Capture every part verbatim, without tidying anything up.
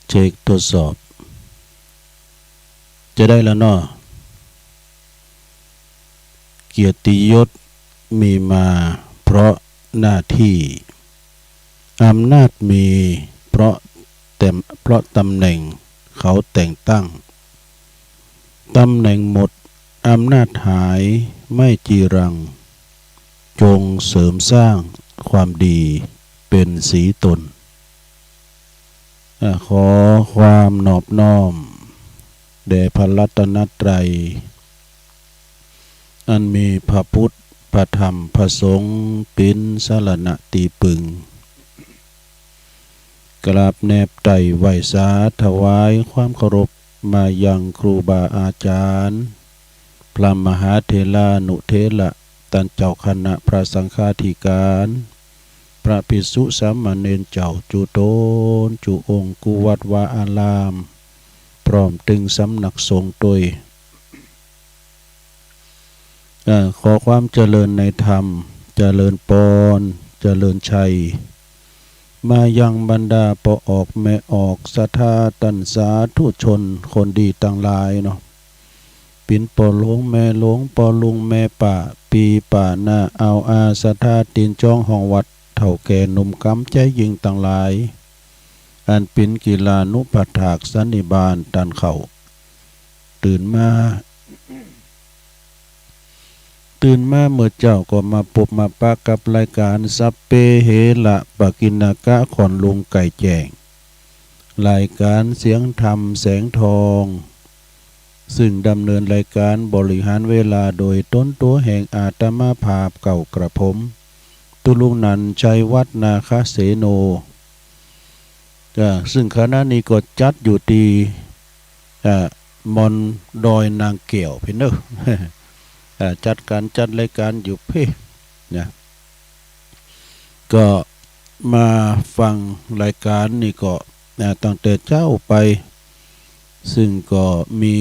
เช็คทดสอบ จะได้แล้วเนาะ เกียรติยศมีมาเพราะหน้าที่ อำนาจมีเพราะแตม- เพราะตำแหน่งเขาแต่งตั้ง ตำแหน่งหมด อำนาจหายไม่จีรัง จงเสริมสร้างความดีเป็นสีตน อ่ะ ขอความนอบน้อมแด่พระรัตนตรัย อันมีพระพุทธ พระธรรม พระสงฆ์ เป๋นสรณะตี้ปึง กราบแนบไต่ไหว้สาถวายความเคารพมายังครูบาอาจารย์ พระมหาเถรานุเถระ ต้านเจ้าคณะพระสังฆาธิการ พระภิกษุสามเณรเจ้าจุ๊ต๋นจุ๊องค์ กู้วัดวาอาราม พร้อมตึงสำนักสงฆ์ตวย เอ่อ ขอความเจริญในธรรม เจริญปอน เจริญชัย มายังบรรดาป้อออกแม่ออก ศรัทธาต้านสาธุชนคนดีตังหลายเนาะ เป๋นป้อหลวงแม่หลวง ป้อลุงแม่ป้า ปี้ป้าน้า อ่าวอา ศรัทธาตี๋นจ๊องห้องวัด เฒ่าแก่หนุ่มก๋ำใจ๊ยิ่งตังหลาย อันเป๋นกิลานุปัฏฐากสันนิบาตต้านเค้า ตื่นมา ตื่นมาเมื่อเจ๊าก็มาปบมาปะกับรายก๋านสัพเพเหระปะกิณณกะ ขอนลุงไก่แจ้ง รายก๋านเสียงธรรมแสงทอง ซึ่งดำเนินรายก๋านบริหารเวลาโดยต๋นตั๋วแห่งอาตมาภาพเก่ากระผม ตุ๊ลุงนันท์ ชัยวัฒน์ นาคเสโน อ่า ซึ่งขณะนี้ก็จัดอยู่ตี้ อ่า ม่อนดอยนางแก้วปี้เนาะ อ่า จัดก๋านจัดรายก๋านอยู่ปี้นะ ก็มาฟังรายก๋านนี่ก็ อ่า ตั้งแต่เจ๊าไป ซึ่งก็มี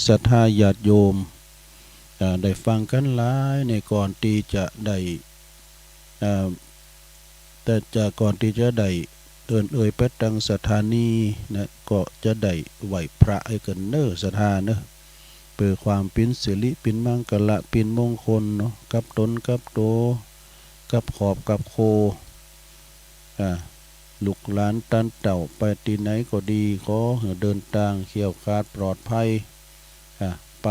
ศรัทธาญาติโยม อ่า ได้ฟังกั๋นหลายในก่อนตี้จะได้ อ่า แต่จะก่อนตี้จะได้เอิ้นเอ่ยไปตังสถานีนะ ก็จะได้ไหว้พระหื้อกั๋นเน่อศรัทธาเน่อ เปื้อความเป๋นสิริเป๋นมังคละเป๋นมงคลเนาะ กับต๋นกับตั๋ว กับครอบกับครัว อ่า ลูกหลานต้านเต้าไปตี้ไหนก็ดี ขอหื้อเดินตางแคล้วคลาดปลอดภัย อ่า ไป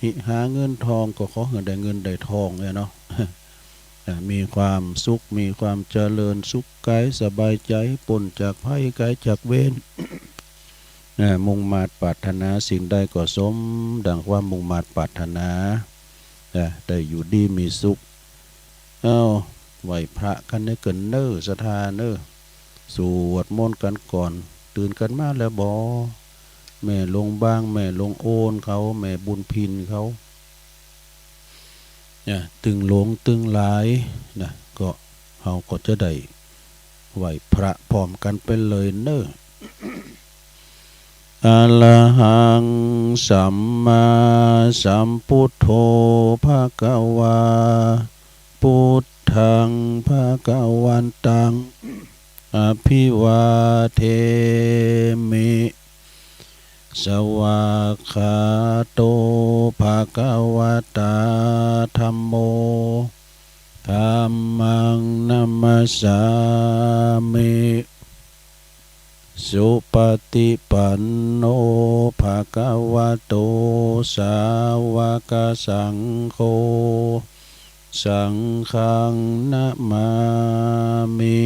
หิหาเงินทองก็ขอหื้อได้เงินได้ทองเนี่ยเนาะ อ่า มีความสุข มีความเจริญสุขกายสบายใจ๋ ป๊นจากภัยไกลจากเวร อ่า มุ่งมาดปรารถนาสิ่งใดก็สมดังความมุ่งมาดปรารถนา อ่า ได้อยู่ดีมีสุข เอ้า ไหว้พระกั๋นหื้อกั๋นเน่อศรัทธาเน่อ สวดมนต์กั๋นก่อน ตื่นกั๋นมาแล้วบ่ แม่หลวงบาง แม่หลวงโอนเขา แม่บุญพินเขา เนี่ย ตึงหลวงตึงหลายนะ ก็เฮาก็จะได้ไหว้พระพร้อมกั๋นไปเลยเน่อ อะระหัง สัมมาสัมพุทโธ ภะคะวา พุทธัง ภะคะวันตัง อะภิวาเทมิ สวากขาโต ภะคะวะตา ธัมโม ธัมมัง นะมัสสามิ สุปะติปันโน ภะคะวะโต สาวกสังโฆ สังฆัง นะมามิ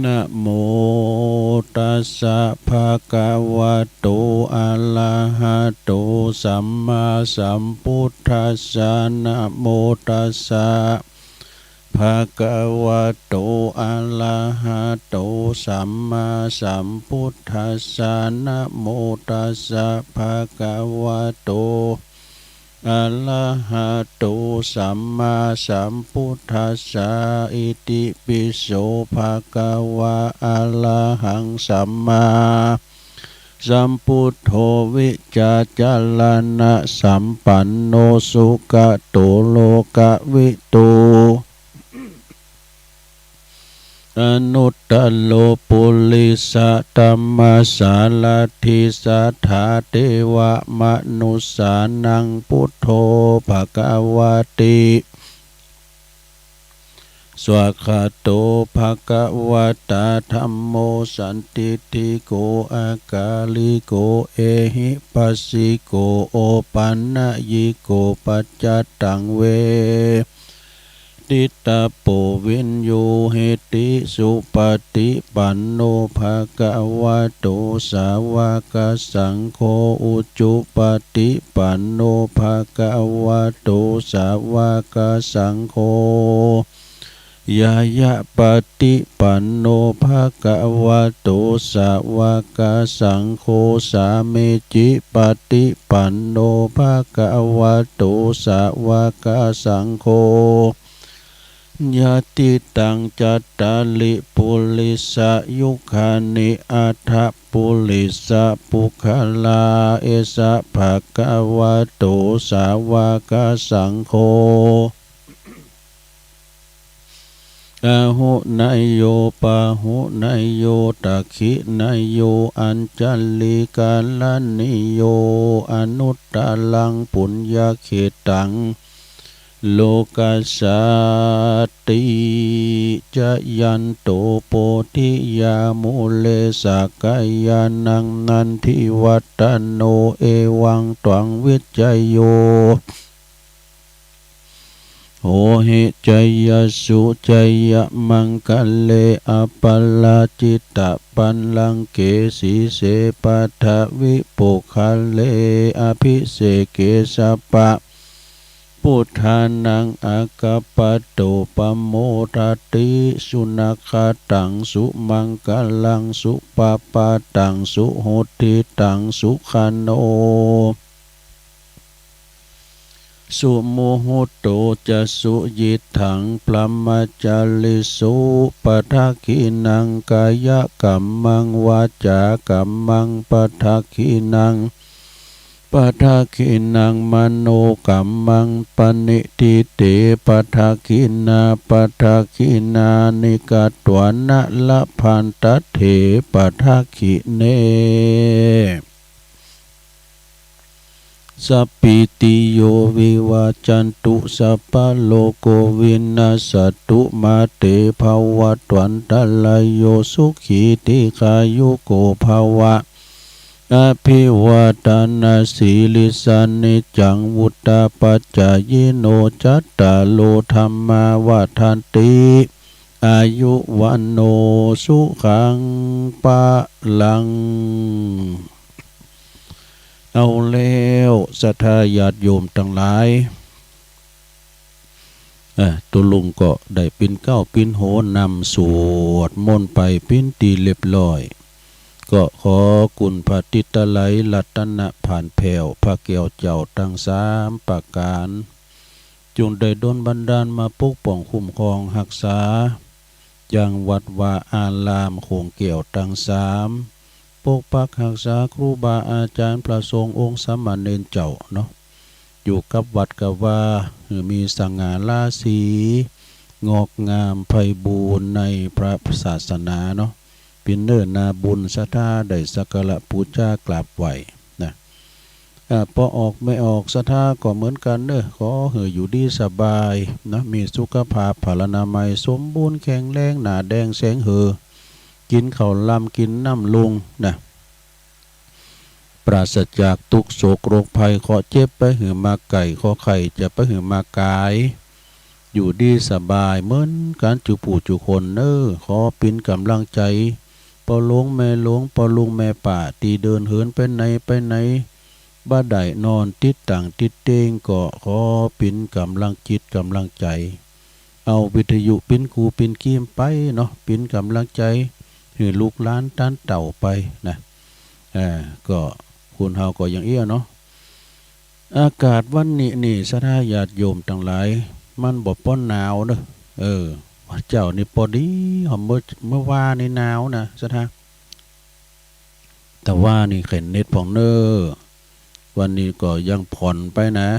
นะโมตัสสะ ภะคะวะโต อะระหะโต สัมมาสัมพุทธัสสะ นะโมตัสสะ ภะคะวะโต อะระหะโต สัมมาสัมพุทธัสสะ นะโมตัสสะ ภะคะวะโต อะระหะโต สัมมาสัมพุทธัสสะ อิติปิโส ภะคะวะ อะระหัง สัมมาสัมพุทโธ วิจจารณะสัมปันโน สุขะโต โลกะวิทู อนุตตโรปุริสะธัมมสารถิสัทธาเทวะมนุสสานังพุทโธภะคะวะติ สวากขาโตภะคะวะตาธัมโมสันทิฏฐิโก อากาลิโก เอหิปัสสิโก โอปันนยิโก ปัจจัตตังเว ทิตาโปวิญญูหิติ สุปฏิปันโนภะคะวะโต สาวกสังโฆ อุจุปฏิปันโนภะคะวะโต สาวกสังโฆ ญาณปฏิปันโนภะคะวะโต สาวกสังโฆ สามีจิปฏิปันโนภะคะวะโต สาวกสังโฆ ยะติตัง จัตตาริ ปุริสายุคานิ อัฏฐปุริสปุคคลา เอสะภะคะวะโต สาวกสังโฆ อาหุเนยโย ปาหุเนยโย ทักขิเนยโย อัญชลีกรณีโย อนุตตรังปุญญเขตตัง โลกัสสาติ จะยันโต โพธิยามูเล สักกายานัง นันทิวัฏฏโน เอวังตวัง วิจโย โหหิ จยสสุ จยมังคะเล อปาราจิตปัลลังเก สีเส ปัทวิปุคคเล อภิเสเก สัพพะ พุทธานัง อากาปะโต ปะโมทะติ สุนะฆะตัง สุมังคะลัง สุปะปะตัง สุหุตติตัง สุขะโน สุมุหุตโต จะสุยิตถัง พรหมจาริสุ ปะทักขิณัง กายะกัมมัง วาจากัมมัง ปะทักขิณัง ปะทักขิณัง มโนกัมมัง ปะณิฏฐิเต ปะทักขิณา ปะทักขิณานิ กัตวานะ ละพันทะเถ ปะทักขิเณ สัพพีติโย วิวัจจันตุ สัพพะโรโค วินัสสะตุ มาเต ภะวัตวันตะราโย สุขี ทีฆายุโก ภะวะ อะภิวาทะนะสีลิสสะ นิจจัง วุฑฒาปะจายิโน จัตตาโร ธัมมา วัฑฒันติ อายุ วัณโณ สุขัง พะลัง เอาแล้ว ศรัทธาญาติโยมตังหลาย อ่ะ ตุ๊ลุงก็ได้ปิ้นเก๊าปิ้นโหนำสวดมนต์ไปปิ้นตี้เรียบร้อย ก็ขอคุณพระติตะไลรัตนะผ่านแผ้ว พระแก้วเจ้าตังสามประก๋าน จุ่งได้ดลบันดาลมาปกป้องคุ้มครองฮักษา ยังวัดวาอารามโขงแก้วตังสาม ปกปักฮักษาครูบาอาจ๋ารย์พระสงฆ์องค์สามเณรเจ้าเนาะ อยู่กับวัดกับวา หื้อมีสง่าราศี งอกงามไพบูลย์ในพระศาสนาเนาะ เป๋นเนื้อนาบุญศรัทธาได้สักการะปู๋จากราบไหว้นะ อ่า ปอออกแม่ออกศรัทธาก็เหมือนกั๋นเนาะ ขอหื้ออยู่ดีสบายนะ มีสุขภาพพลานามัยสมบูรณ์แข็งแรง หน้าแดงแสงเหือ กิ๋นข้าวลำกิ๋นน้ำลุงนะ ปราศจากตุ๊กข์โศกโรคภัย เคราะห์เจ็บไปหื้อมาไก่ เคราะห์ไข้จะไปหื้อมากาย อยู่ดีสบายเหมือนกั๋นจุผู้จุคนเนาะ ขอเป๋นก๋ำลังใจ๋ ป้อหลวงแม่หลวง ป้อลุงแม่ป้า ตี้เดินเหินไปไหนไปไหน บ่ได้นอนติดตั๋งติดเต๊ง ก็ขอเป๋นก๋ำลังจิตก๋ำลังใจ๋ เอาวิทยุเป๋นกูเป๋นเกียมไปเนาะ เป๋นก๋ำลังใจ๋หื้อลูกหลานต้านเต้าไปนะ อ่า ก็คนเฮาก็อย่างเอี้ยเนาะ อากาศวันนี้นี่ศรัทธาญาติโยมตังหลาย มันบ่ปอหนาวเนาะ เออ เจ้านี่ปอดี หอมเมื่อ เมื่อวานนี่หนาวนะศรัทธา แต่ว่านี่เข็นเน็ตผ่องเน่อ วันนี้ก็ยังผ่อนไปนะ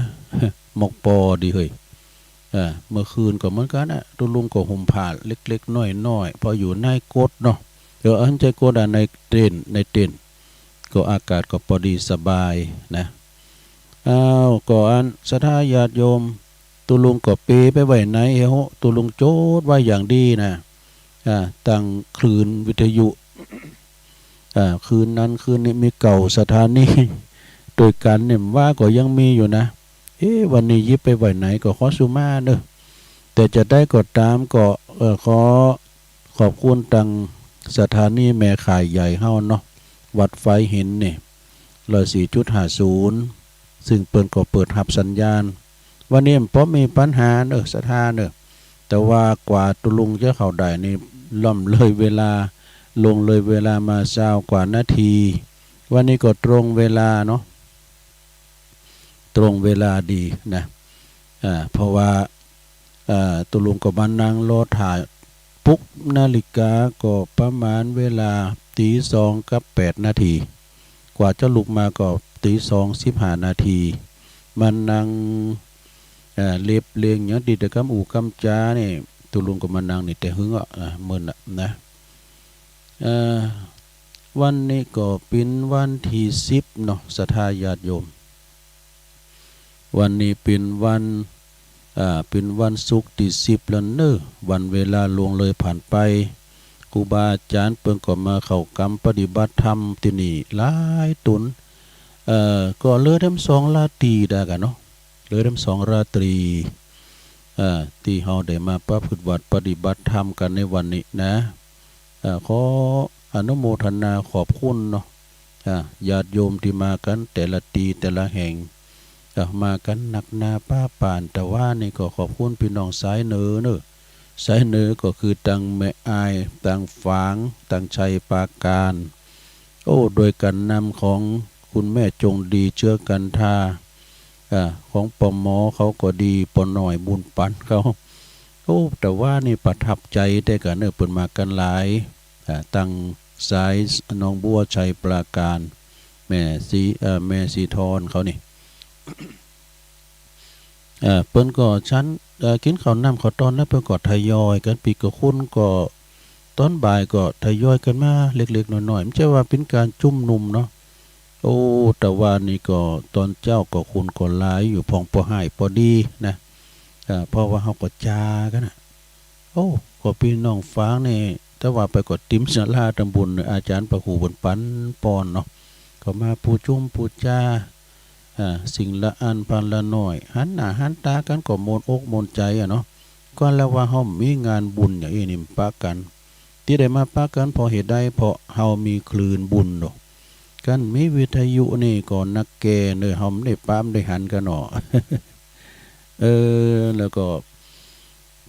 มกปอดีเฮ้ย เออ เมื่อคืนก็เหมือนกั๋นนะ ตุ๊ลุงก็ห่มผ้าเล็กๆ น้อยๆ พออยู่ในโก๊ดเนาะ เออ อันใจ้โก๊ดอะ ในเต็นท์ ในเต็นท์ ก็อากาศก็ปอดีสบายนะ อ้าว ก็อันศรัทธาญาติโยม ตุ๊ลุงก็เปไปไว้ไหนเหาะ ตุ๊ลุงจดไว้อย่างดีนะ อ่า ตังคลื่นวิทยุ อ่า คลื่นนั้นคลื่นนี้มีเก้าสถานีตวยกั๋นเนี่ย ว่าก็ยังมีอยู่นะ เอ๊ะ วันนี้หยิบไปไว้ไหนก็ขอสุมาเนอะ แต่จะใดก็ต๋ามก็ เอ่อ ขอขอบคุณตังสถานีแม่ข่ายใหญ่เฮาเนาะ วัดฝายหินนี่ ร้อยสี่จุดห้าศูนย์ ซึ่งเปิ้นก็เปิดฮับสัญญาณ วันนี้บ่มีปัญหาเนอะ ศรัทธาเนอะ แต่ว่ากว่าตุ๊ลุงจะเข้าได้นี่ ล่วงเลยเวลา ล่วงเลยเวลามาซาวกว่านาที วันนี้ก็ตรงเวลาเนาะ ตรงเวลาดีนะ อ่า เพราะว่า อ่า ตุ๊ลุงก็มานั่งรอถ่า ปลุกนาฬิกาก็ประมาณเวลาตี๋สองกับแปดนาที กว่าจะลุกมาก็ตี๋สองสิบห้านาที มานั่ง เอ่อ เล็บเลียงหยังตี้แต่กำอู้กำจานี่ ตุ๊ลุงก็มานั่งนี่แต่หึงอ่ะ อ่ะ มึนอ่ะนะ เอ่อ วันนี้ก็เป๋นวันตี้สิบเนาะ ศรัทธาญาติโยม วันนี้เป๋นวัน อ่า เป๋นวันศุกร์ตี้สิบแล้วเนอะ วันเวลาล่วงเลยผ่านไป ครูบาอาจ๋ารย์เปิ้นก็มาเข้ากรรมปฏิบัติธรรมตี้นี่หลายต๋น เอ่อ ก็เหลือแหมสองราตรีดากั๋นเนาะ เหลือแหมสองราตรี เอ่อ ตี้เฮาได้มาประพฤติวัตรปฏิบัติธรรมกั๋นในวันนี้นะ เอ่อ ขออนุโมทนาขอบคุณเนาะ อ่า ญาติโยมตี้มากั๋นแต่ละตี้แต่ละแห่ง อ่า มากั๋นนักหนาป้าป่าน แต่ว่านี่ก็ขอบคุณปี้น้องสายเหนือเนอะ สายเหนือก็คือตังแม่อาย ตังฝาง ตังชัยปราการ โอ้ โดยก๋านนำของคุณแม่จงดี เจื้อกันทา อ่า ของป้อหมอเขาก็ดี ป้อน้อยบุญปันเขา โอ้ แต่ว่านี่ประทับใจ๋แต่กั๋นเนอะ เปิ้นมากั๋นหลาย อ่า ตังสายหนองบัว ชัยปราการ แม่สี เอ่อ แม่สีทอนเขานี่ เอ่อ เปิ้นก็ฉัน เอ่อ กิ๋นข้าวน้ำข้าวต้อนแล้วเปิ้นก็ทยอยกั๋น ปี้กับคุณก็ต๋อนบ่ายก็ทยอยกั๋นมาเล็กๆ น้อยๆ บ่ใจ้ว่าเป๋นก๋านจุมนุมเนาะ โอ้ แต่ว่านี่ก็ต๋อนเจ๊าก็คนก็หลายอยู่พ่อง ปอฮ้ายปอดีนะ เอ่อ เพราะว่าเฮาก็จ๋ากั๋นน่ะ โอ้ ก็ปี้น้องฝางนี่ แต่ว่าไปก็ติมศาลาตำบุญ อาจ๋ารย์พระครูเปิ้นปันปอนเนาะ ก็มาปู๋จุมปู๋จา อ่า สิ่งละอันพันละน้อย หันหน้าหันต๋ากั๋นก็ม่วนอกม่วนใจ๋อะเนาะ ก็แล้วว่าเฮามีงานบุญอย่างอี้นี่ปะกั๋น ตี้ได้มาปะกั๋นเพราะเหตุใด เพราะเฮามีคลื่นบุญเนาะ คันมีวิทยุนี่ก็นักแก่เนอะ เฮาบ่ได้ปะบ่ได้หันกั๋นเนาะ เออ แล้วก็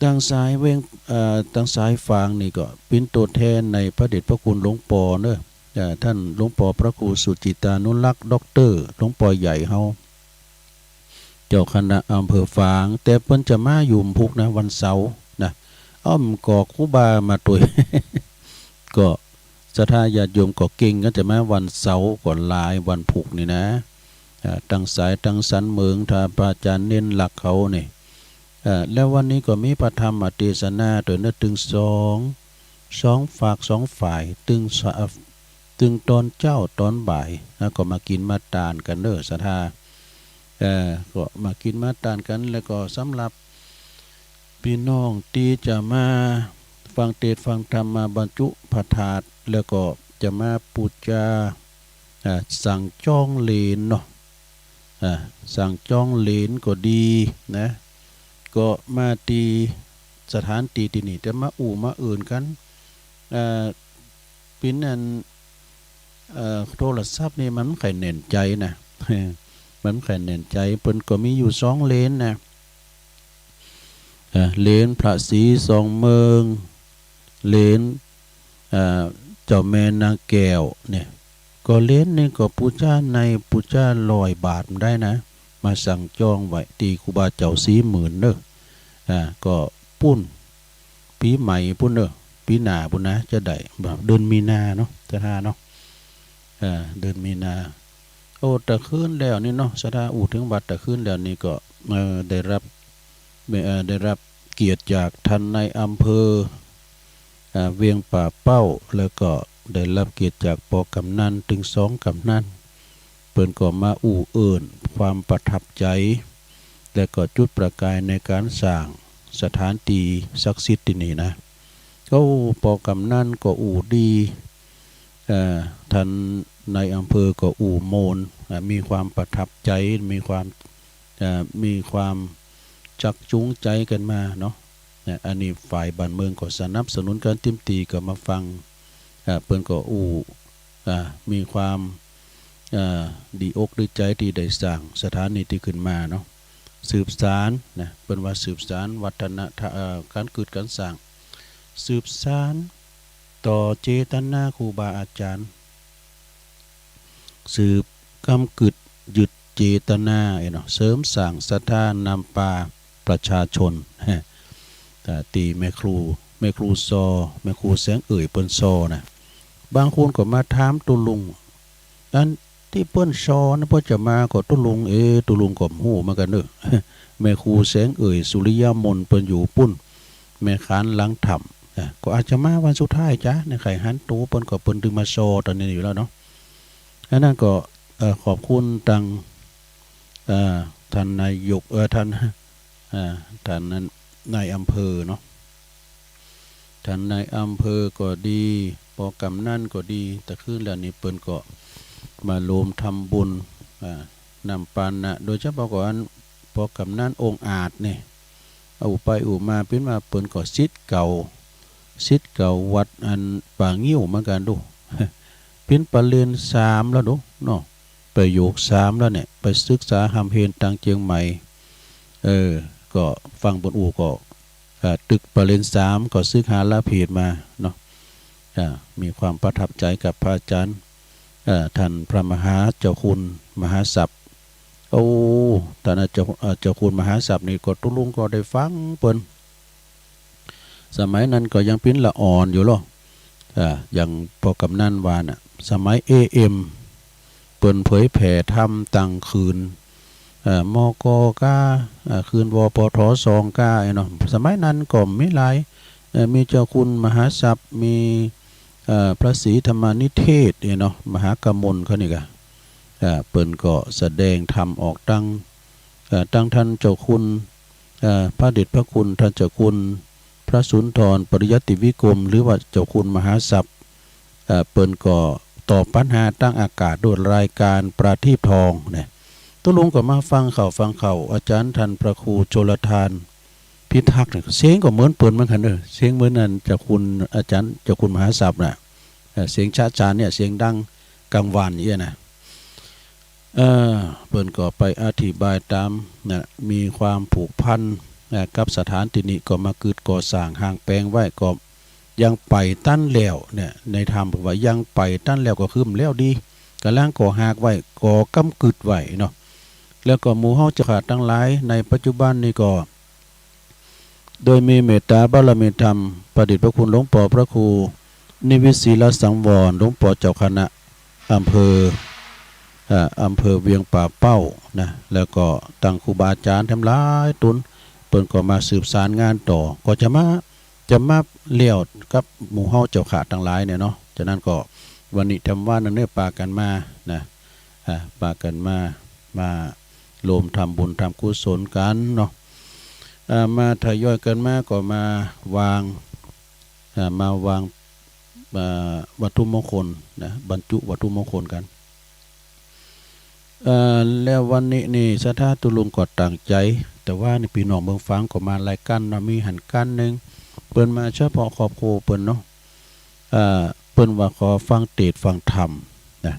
ตังสายเวียง เอ่อ ตังสายฝางนี่ก็เป๋นตั๋วแทนในพระเดชพระคุณหลวงป้อเนอะ เอ่อ ต้านหลวงป้อพระครูสุจิตตานุรักษ์ ด็อกเตอร์ หลวงป้อใหญ่เฮา เจ้าคณะอำเภอฝาง แต่เปิ้นจะมาอยู่พุกนะ วันเสาร์นะ อ้อมก็ครูบามาตวย ก็ศรัทธาญาติโยมก็เก่งกั๋นจะมาวันเสาร์ก็หลาย วันพุกนี่นะ อ่า ตังสายตังสันเมือง ถ้าพระอาจ๋ารย์เน้นหลักเขานี่ เอ่อ แล้ววันนี้ก็มีพระธรรมเตสนาตวยเนอะ ตึงสอง สองฝากสองฝ่าย ตึงสะ ตึงต๋อนเจ๊าต๋อนบ่ายนะ ก็มากิ๋นมาตานกั๋นเนอะ ศรัทธา เอ่อ ก็มากิ๋นมาตานกั๋น แล้วก็สำหรับปี้น้องตี้จะมาฟังเตสน์ฟังธรรม มาบรรจุพระธาตุ แล้วก็จะมาปู๋จา อ่า สั่งจ๋องเหลนเนาะ อ่า สั่งจ๋องเหลนก็ดีนะ ก็มาตี้สถานตี้ตี้นี่ แต่มาอู้มาเอิญกั๋น อ่า เป๋นอัน เอ่อ โทรศัพท์นี่มันบ่ใค่แน่นใจ๋นะ มันบ่ใค่แน่นใจ๋ เปิ้นก็มีอยู่สองเหลนนะ อ่า เหลนพระศรีสองเมือง เหลน อ่า เจ้าแม่นางแก้วเนี่ย ก็เหลนนี่ก็ปู๋จาในปู๋จาร้อยบาทบ่ได้นะ มาสั่งจ๋องไว้ตี้ครูบาเจ้าศรีหมื่นเนอะ อ่า ก็ปู้น ปี๋ใหม่ปู้นเนอะ ปี๋หน้าปู้นนะ จะได้ เดือนมีนาเนาะ ศรัทธาเนาะ อ่า เดือนมีนา โอ้ ตะคืนแล้วนี่เนาะ ศรัทธาอู้เถิงวัดตะคืนแล้วนี่ก็ เอ่อ ได้รับ แม่ เอ่อ ได้ฮับเกียรติจากต้านนายอำเภอ อ่า เวียงป่าเป้า แล้วก็ได้ฮับเกียรติจากปอกำนัน ตึงสองกำนัน เปิ้นก็มาอู้เอิ้นความประทับใจ๋ แล้วก็จุดประกายในก๋านสร้างสถานตี้ศักดิ์สิทธิ์ตี้นี่นะ ก็ปอกำนันก็อู้ดี เอ่อ ต้านนายอำเภอก็อู้โมน อ่า มีความประทับใจ๋ มีความ เอ่อ มีความจักจูงใจ๋กั๋นมาเนาะ เนี่ย อันนี้ฝ่ายบ้านเมืองก็สนับสนุนกั๋นเต็มตี้ ก็มาฟัง อ่า เปิ้นก็อู้ อ่า มีความ อ่า ดีอกดีใจ๋ตี้ได้สร้างสถานีตี้ขึ้นมาเนาะ สืบสานนะ เปิ้นว่าสืบสานวัฒนธรรม เอ่อ ก๋านกึ๊ดก๋านสร้าง สืบสานต่อเจตนาครูบาอาจ๋ารย์ สืบกำกึ๊ดยึดเจตนา เอ้ยเนาะ เสริมสร้างศรัทธานำปาประชาชน ฮะ อ่า ตี้แม่ครู แม่ครูซอ แม่ครูแสงเอ่ยเปิ้นซอนะ บางคนก็มาถามตุ๊ลุง อันตี้เปิ้นซอนะ เปิ้นจะมาก่อตุ๊ลุง เอ๊ะ ตุ๊ลุงก็บ่ฮู้เหมือนกั๋นเน่อ แม่ครูแสงเอ่ย สุริยมนต์ เปิ้นอยู่ปู๊น แม่ขานหลังถ้ำ อ่ะ ก็อาจจะมาวันสุดท้ายจ๊ะ ในใค่หันตั๋วเปิ้นก็เปิ้นตึงมาซอต๋อนนี้อยู่แล้วเนาะ อันนั้นก็ เอ่อ ขอบคุณตัง เอ่อ ต้านนายก เอ่อ ต้าน เอ่อ ต้านนั้น นายอำเภอเนาะ ต้านนายอำเภอก็ดี ปอกำนันก็ดี ตะคืนแล้วนี่เปิ้นก็มาโฮมทำบุญ อ่า นำปานะ โดยเฉพาะก็อันปอกำนันองอาจนี่ อู้ไปอู้มา เปิ้นว่าเปิ้นก็ศิษย์เก่า ศิษย์เก่าวัดอันป่างิ้วเหมือนกั๋นดู เป๋นประเล็ญสามแล้วดูเนาะ ประโยคสามแล้วเนี่ย ไปศึกษาฮ่ำเฮนตังเจียงใหม่ เออ ก็ฟังเปิ้นอู้ก็ อ่า ตึกประเล็ญสามก็ศึกษาฮาลาเพดมาเนาะ อ่า มีความประทับใจ๋กับพระอาจ๋ารย์ อ่า ต้านพระมหาเจ้าคุณมหาศัพย์ โอ้ ต้านเจ้า อ่า เจ้าคุณมหาศัพย์นี่ก็ตุ๊ลุงก็ได้ฟังเปิ้น สมัยนั้นก็ยังเป๋นละอ่อนอยู่ลอ อ่า อย่างปอกำนันว่าน่ะ สมัย เอเอ็ม เปิ้นเผยแผ่ธรรมตังคืน เอ่อ มก ก้า เอ่อ คืน วปท สอง ก้า เนาะ สมัยนั้นก็มีหลาย เอ่อ มีเจ้าคุณมหาศัพย์ มี เอ่อ พระศรีธรรมานิเทศ เนาะ มหากมลเขานี่ก่ะ เอ่อ เปิ้นก็แสดงธรรมออกตัง เอ่อ ตังต้านเจ้าคุณ เอ่อ พระเดชพระคุณต้านเจ้าคุณพระสุนทรปริยัติวิกรม หรือว่าเจ้าคุณมหาศัพย์ เอ่อ เปิ้นก็ตอบปัญหาตังอากาศด้วยรายก๋านประทีปทองเนี่ย ตุ๊ลุงก็มาฟังข่าว ฟังข่าวอาจ๋ารย์ต้านพระครูชลทานพิทักษ์เนี่ย เสียงก็เหมือนเปิ้นเหมือนกั๋นเน่อ เสียงเหมือนอันเจ้าคุณอาจ๋ารย์ เจ้าคุณมหาศัพย์น่ะ เอ่อ เสียงจ๊ะจ๊านเนี่ย เสียงดังกังวานอย่างเงี้ยนะ เอ่อ เปิ้นก็ไปอธิบายต๋ามนะ มีความผูกพัน นะ กับสถานตี้นี้ ก็มากึ๊ดก่อสร้างห้างแป๋งไว้ ก็ยังไปตันแล้วเนี่ย ในธรรมว่ายังไปตันแล้ว ก็คือบ่แล้วดี ก่ำลังก่อฮากไว้ ก่อกำกึ๊ดไว้เนาะ แล้วก็หมู่เฮาเจ้าข้าตังหลายในปัจจุบันนี้ก็ โดยมีเมตต๋าบารมีธรรม พระเดชพระคุณหลวงปอพระครูนิวิตศิลสังวร หลวงปอเจ้าคณะอำเภอ เอ่อ อำเภอเวียงป่าเป้านะ แล้วก็ตังครูบาอาจ๋ารย์ตังหลายตุ๊น เปิ้นก็มาสืบสานงานต่อ ก็จะมา จะมาแล้วกับหมู่เฮาเจ้าข้าตังหลายเนี่ยเนาะ ฉะนั้นก็วันนี้ทำว่านั้นเนี่ยปากั๋นมานะ อ่า ปากั๋นมา มาโฮมทำบุญทำกุศลกั๋นเนาะ อ่า มาทยอยกั๋นมา ก็มาวาง อ่า มาวาง อ่า วัตถุมงคลนะ บรรจุวัตถุมงคลกั๋น เอ่อ แล้ววันนี้นี่ศรัทธาตุ๊ลุงก็ตั้งใจ๋ แต่ว่านี่ปี้น้องเมืองฝางก็มาหลายก้านเนาะ มีหั้นก้านนึ่ง เปิ้นมาเฉพาะครอบครัวเปิ้นเนาะ เอ่อ เปิ้นว่าขอฟังเตสน์ฟังธรรมนะ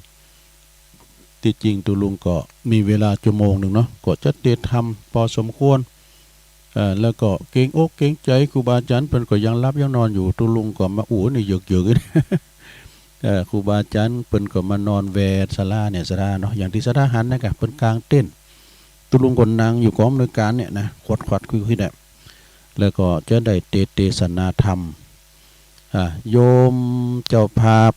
ตี้จริงตุ๊ลุงก็มีเวลาชั่วโมงนึ่งเนาะ ก็จะเตสน์ธรรมปอสมควร เอ่อ แล้วก็เกรงอกเกรงใจ๋ครูบาอาจ๋ารย์ เปิ้นก็ยังหลับยังนอนอยู่ ตุ๊ลุงก็มาอู้นี่เยิกๆ เอ่อ ครูบาอาจ๋ารย์เปิ้นก็มานอนแวศาลาเนี่ยศรัทธาเนาะ อย่างตี้ศรัทธาหันนะกะ เปิ้นกางเต็นท์ ตุ๊ลุงก็นั่งอยู่ก๋องอำนวยก๋านเนี่ยนะ ขวัดๆ คุยๆ เนี่ย แล้วก็จะได้เตสน์เตสนาธรรม อ่า โยมเจ้าภาพ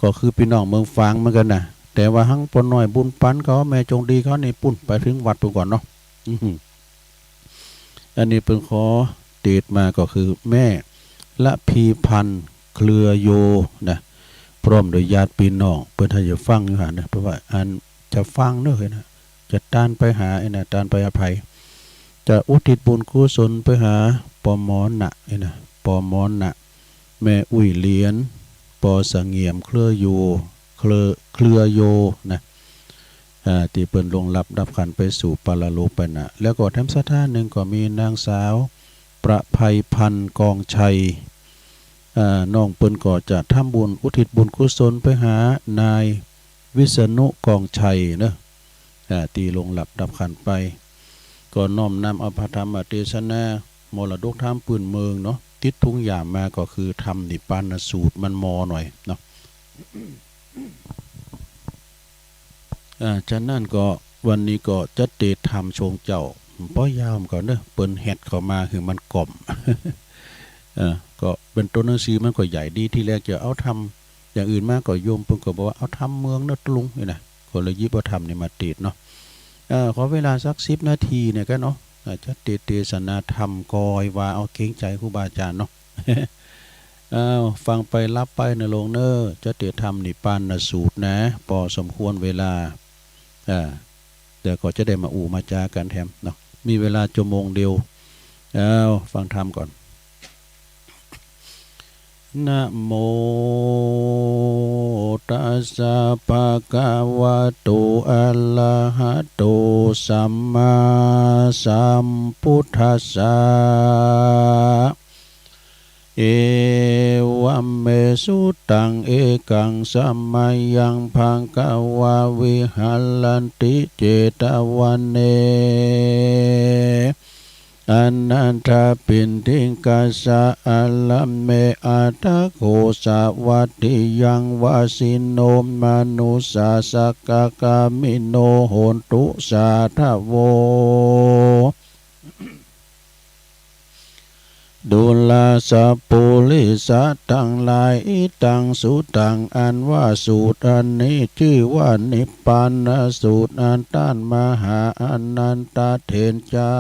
ก็คือปี้น้องเมืองฝางเหมือนกั๋นนะ แต่ว่าหั้งป้อน้อยบุญปันเขา แม่จงดีเขานี่ปู๊น ไปเถิงวัดปู๊นก่อนเนาะ อือหือ อันนี้เปิ้นขอเตศน์มาก็คือแม่ละพีพันธ์ เครือโย นะ พร้อมโดยญาติปี้น้อง เปิ้นถ้าจะฟังอยู่หั้นนะ เปิ้นว่าอันจะฟังเน้อนะ จะตานไปหาไอ้นะ ตานไปหาใผ จะอุทิศบุญกุศลไปหา ปอ หมอนะ ไอ้นะ ปอ หมอนะ แม่อุ้ยเหรียญ ปอ เสงี่ยม เครือโย เครือ เครือโย นะ อ่า ตี้เปิ้นล่วงลับดับขันธ์ไปสู่ปรโลกไปนะ แล้วก็แถมศรัทธานึ่งก็มีนางสาวประไพพันธ์ กองชัย อ่า น้องเปิ้นก็จะทำบุญอุทิศบุญกุศลไปหานายวิษณุ กองชัยเนาะ อ่า ตี้ล่วงลับดับขันธ์ไป ก็น้อมนำเอาพระธรรมเตสนา มรดกธรรมปื้นเมืองเนาะ ติดถุงยามมาก็คือธรรมนิพพานสูตร มันมอหน่อยเนาะ อ่า ฉะนั้นก็วันนี้ก็จะเตศน์ธรรมชงเจ้า บ่ยาวก่อนเนาะ เปิ้นแฮ็ดเข้ามาหื้อมันก่อม เออ ก็เป๋นโตหนังสือมันก็ใหญ่ดี ทีแรกจะเอาธรรมอย่างอื่นมา ก็โยมเปิ้นก็บอกว่าเอาธรรมเมืองเนาะลุง นี่นะ ก็เลยหยิบเอาธรรมนี่มาเตศน์เนาะ เอ่อ ขอเวลาสักสิบนาทีเนี่ยกั๋นเนาะ อ่า จะเตศน์เตสนาธรรมก่อยว่า เอาเกรงใจ๋ครูบาอาจ๋ารย์เนาะ อ้าว ฟังไปหลับไปเนาะลุงเนาะ จะเตศน์ธรรมนิพพานสูตรนะ ปอสมควรเวลา อ่า เดี๋ยวก็จะได้มาอู้มาจ๋ากั๋นแถมเนาะ มีเวลาจั่วโมงเดียว อ้าว ฟังธรรมก่อน นะโมตัสสะ ภะคะวะโต อะระหะโต สัมมาสัมพุทธัสสะ เอวัมเม สุตัง เอกัง สะมะยัง ภะคะวา วิหะรันติ เจตะวะเน อะนะถะปิณฑิกัสสะ อะระเม อะถะโข สะวัตถิยัง วะสิโน มะนุสสะ สะกะกามิโน โหนตุ สาถะโว ดูราสะปุริสะตังหลาย อิตัง สุตัง อันว่าสูตรอันนี้จื้อว่านิพพานสูตร อันต้านมหาอานันทะเถรเจ้า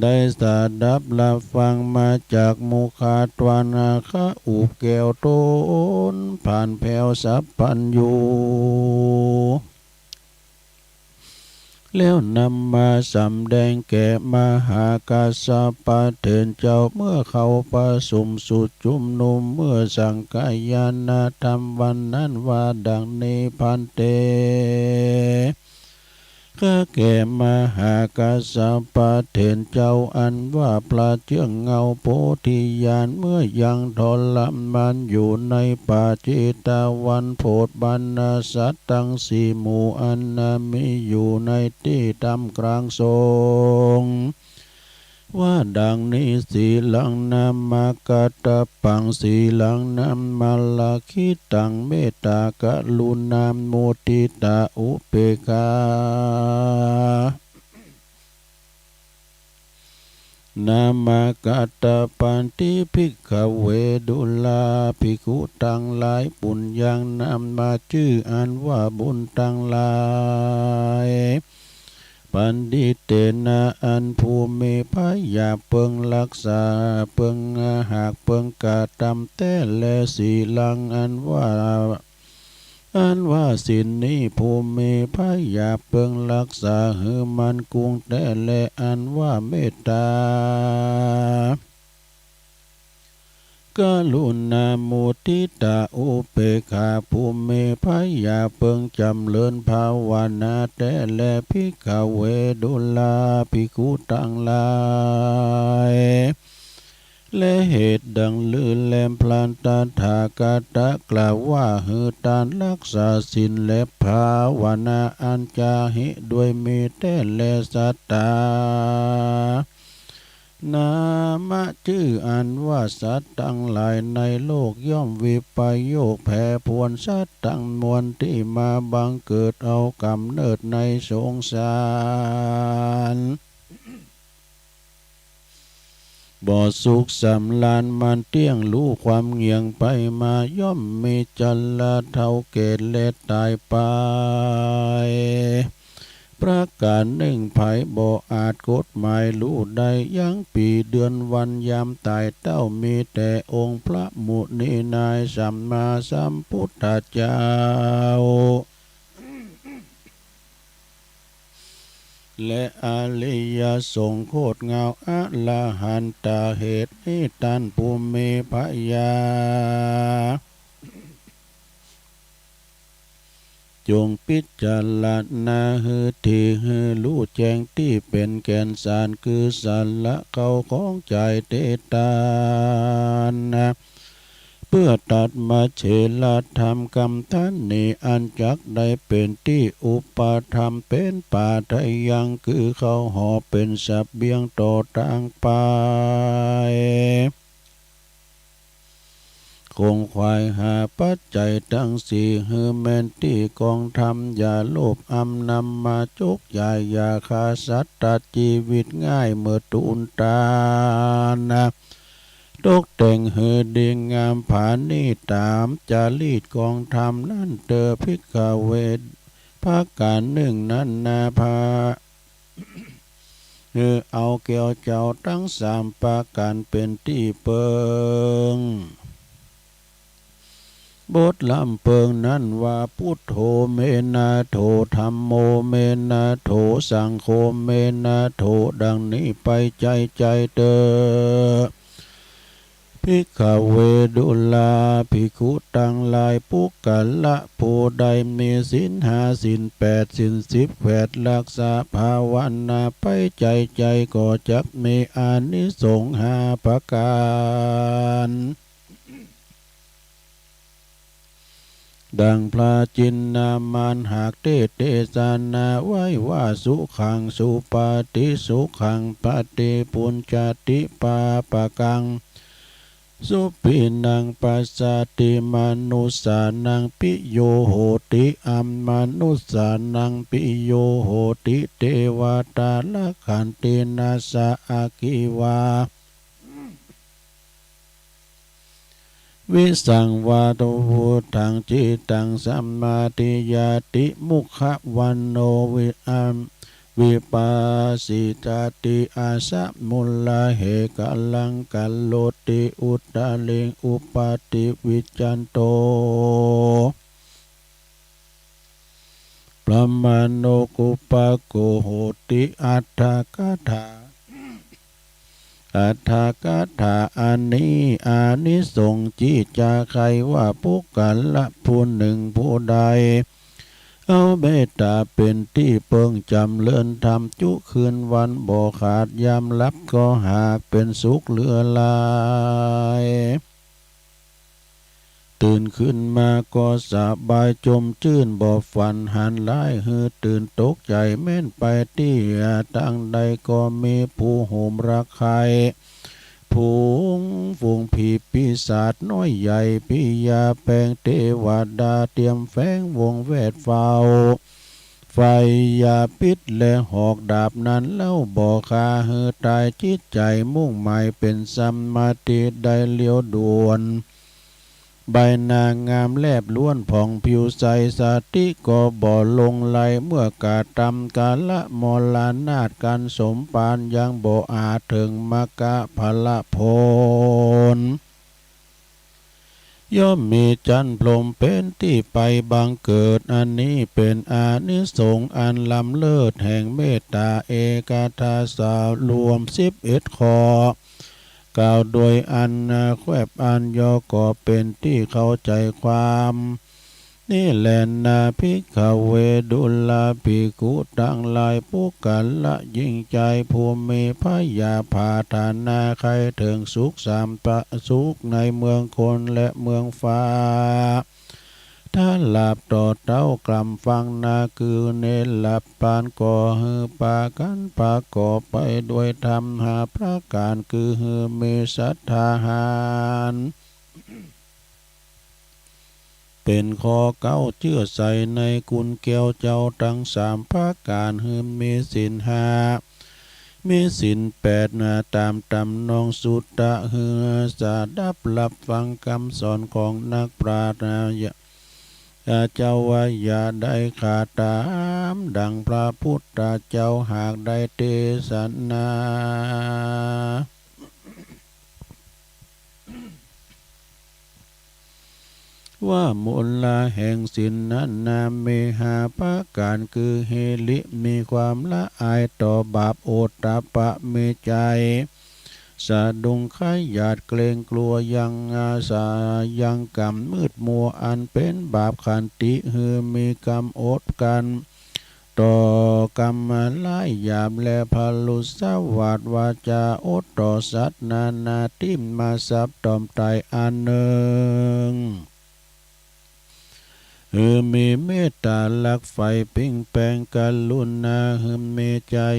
ได้สดับรับฟังมาจากมุขทวารนาคะ อุบแก้วต๋น ผ่านแผ้วสัพพัญญู แล้วนำมาสำแดงแก่มหากัสสปะเถรเจ้า เมื่อเขาประสุมสุดจุมนุม เมื่อสังคายนธรรมวันนั้นว่าดังนี้ ภันเต ข้าแก่มหากัสสปะเถรเจ้า อันว่าพระเจื้องเงาโพธิญาณ เมื่อยังทรมานอยู่ในป่าเจตวัน โผดบรรดาสัตว์ตังสี่หมู่ อันนามีอยู่ในตี้ต้ามกลางสงฆ์ ว่าดังนี้ สีลังนามะกัตตะปัง สีลังนามะละคิตัง เมตตา กรุณา มุทิตา อุเปกขา นามะกัตตะปันติ ภิกขะเว ดูราภิกขุตังหลาย ปุญญัง นามะจื้ออันว่าบุญตังหลาย ปันติเตนะ อันผู้มีพระหยาบเปิงฮักษา เปิงหาก เปิงกระตำแต๊แล สีลัง อันว่า อันว่าศีลนี้ ผู้มีพระหยาบเปิงฮักษาหื้อมั่นคงแต๊แล อันว่าเมตตา กรุณา มุทิตา อุเปกขา ผู้มีพระหยาบเปิงจ๋ำเริญภาวนาแต๊แล ภิกขะเว ดูราภิกขุตังหลาย และเหตุดังลือแล พระตถาคตะกล่าวว่า หื้อต้านฮักษาศีลและภาวนาอันจาริกด้วยมีแต๊แล สัตตา นามะจื้ออันว่าสัตว์ตังหลายในโลกย่อมวิปโยคแผ่ผวนสัตว์ตังมวลตี้มาบังเกิดเอาก๋ำเนิดในสงสาร บ่สุขสำราญมันเตี้ยง ฮู้ความเงี่ยงไปมา ย่อมมีจราเฒ่าแก่และต๋ายไป ประก๋านนึ่ง ใผบ่อาจกฎหมายฮู้ได้ ยั้งปี๋เดือนวันยามต๋ายเต้า มีแต่องค์พระมุนีนายสัมมาสัมพุทธเจ้า และอริยสงฆ์โคตรงามอรหันตา เหตุนี้ต้านผู้มีพญา จงพิจารณาหื้อถี่ หื้อฮู้แจ้งตี้เป๋นแก่นสาร คือสาระเข้าของใจ๋เตตานนะ เปื้อตัดมาเฉลธรรมกำตันนี้ อันจักได้เป๋นตี้อุปธรรม เป๋นปาทะยัง คือเข้าหอ เป๋นเสบียงต่อตางไป ขงขวายหาปัจจัยตังสี่ หื้อแม่นตี้กองธรรม อย่าโลภอำนำมาจุกใจ๋ อย่าฆ่าสัตว์ตัดจีวิตง่าย เมื่อตูนตานนะ ตกแต่งหื้อดีงามผาณีต๋ามจารีตกองธรรมนั้นเตอ ภิกขเว ประก๋านนึ่งนั้นนา พา หื้อเอาแก้วเจ้าตังสามประก๋านเป๋นตี้เปิง บทลำเปิงนั้นว่า พุทโธ เม นาโถ ธัมโม เม นาโถ สังโฆ เม นาโถ ดังนี้ไปใจ๋ใจ๋เตอ ภิกขเว ดูราภิกขุตังหลาย ปุคคละผู้ใดมีศีลห้า ศีลแปด ศีลสิบแผด รักษาภาวนาไปใจ๋ใจ๋ ก็จักมีอานิสงส์ห้าประก๋าน ดังพระจินนามานหากเตสน์เตสนาไว้ว่า สุขังสุปาติ สุขังปาติปุญญาติ ปาปะกัง สุปินังปัสสาติ มนุสสานังปิโยโหติ อมนุสสานังปิโยโหติ เตวตารักขันติ นาสสะ อัคคีวา วิสังวาทะ พุทธัง จิตตัง สมาธิยาติ มุขะวัณโณ วิ อัม วิปัสสิตาติ อาสะมุลละเหกะลัง กัลโลติ อุตตะริง อุปาติ วิจจันโต ปะมาโณ กุปปะโก โหติ อัตถกถา อัตถกถา อันนี้อานิสงส์จิจะใค่ว่า ปุคคละผู้นึ่งผู้ใด เอาเมตต๋าเป๋นตี้เปิง จ๋ำเริญธรรมจุคืนวันบ่ขาด ยามหลับก็หากเป๋นสุขเหลือหลาย ตื่นขึ้นมาก็สบายจมจื้น บ่ฝันหันร้ายหื้อตื่นตกใจ๋ แม้นไปตี้ตางใดก็มีผู้โหมระใค่ ฝูง ฝูงผีปีศาจน้อยใหญ่ พญาแปงเตวดา เตียมแฝงวงแวดเฝ้า ไฟยาพิษและหอกดาบนั้นเล่าบ่ฆ่าหื้อต๋าย จิตใจ๋มุ่งหมายเป๋นสมาธิได้เร็วด่วน ใบหน้างามแลบล้วนผ่องผิวใส สติก็บ่หลงไหล เมื่อกระตำกาละมรณาฏ กั๋นสมปานยังบ่อาจเถิงมรรคผลผล ย่อมมีจั๊นพรหมเป๋นตี้ไปบังเกิด อันนี้เป๋นอานิสงส์อันล้ำเลิศแห่งเมตต๋า เอกัทถาสารวมสิบเอ็ดข้อ กล่าวโดยอันแคบอันย่อก็เป๋นตี้เข้าใจ๋ความ นี้แลนา ภิกขเว ดูราภิกขุตังหลาย ปุคคละหญิงจายผู้มีพยาปรารถนาใค่เถิงสุขสามประ สุขในเมืองคนและเมืองฟ้า ถ้าหลับต่อเต๊ากล่ำฟังนา คือเนรปาน ก็หื้อปากั๋นประกอบไปด้วยธรรมห้าประก๋าน คือหื้อมีศรัทธาหาร เป๋นข้อเก๊า เจื้อใจ๋ในคุณแก้วเจ้าตังสามประก๋าน หื้อมีศีลห้า มีศีลแปดนา ต๋ามต๋ำนองสุตตะ หื้อสดับรับฟังกำสอนของนักปราชญ์ เจ้าว่าอย่าได้ขาดต๋ามดังพระพุทธเจ้าหากได้เตสนา ว่ามูลแห่งศีลนั้นนามีห้าประก๋าน คือ หิริ มีความละอายต่อบาป โอตตัปปะ มีใจ๋สะดุ้งขยาดเกรงกลัวยังอาสายังก๋ำมืดมัวอันเป๋นบาป ขันติ หื้อมีกำอดกลั้น ต่อกำร้ายหยาบ และผะรุสวาทวาจาอดต่อสัตว์นานาตี้มาสับตอมต๋ายอันนึ่ง หื้อมีเมตต๋าฮักใฝ่ปิงแป๋งกรุณา หื้อมีใจ๋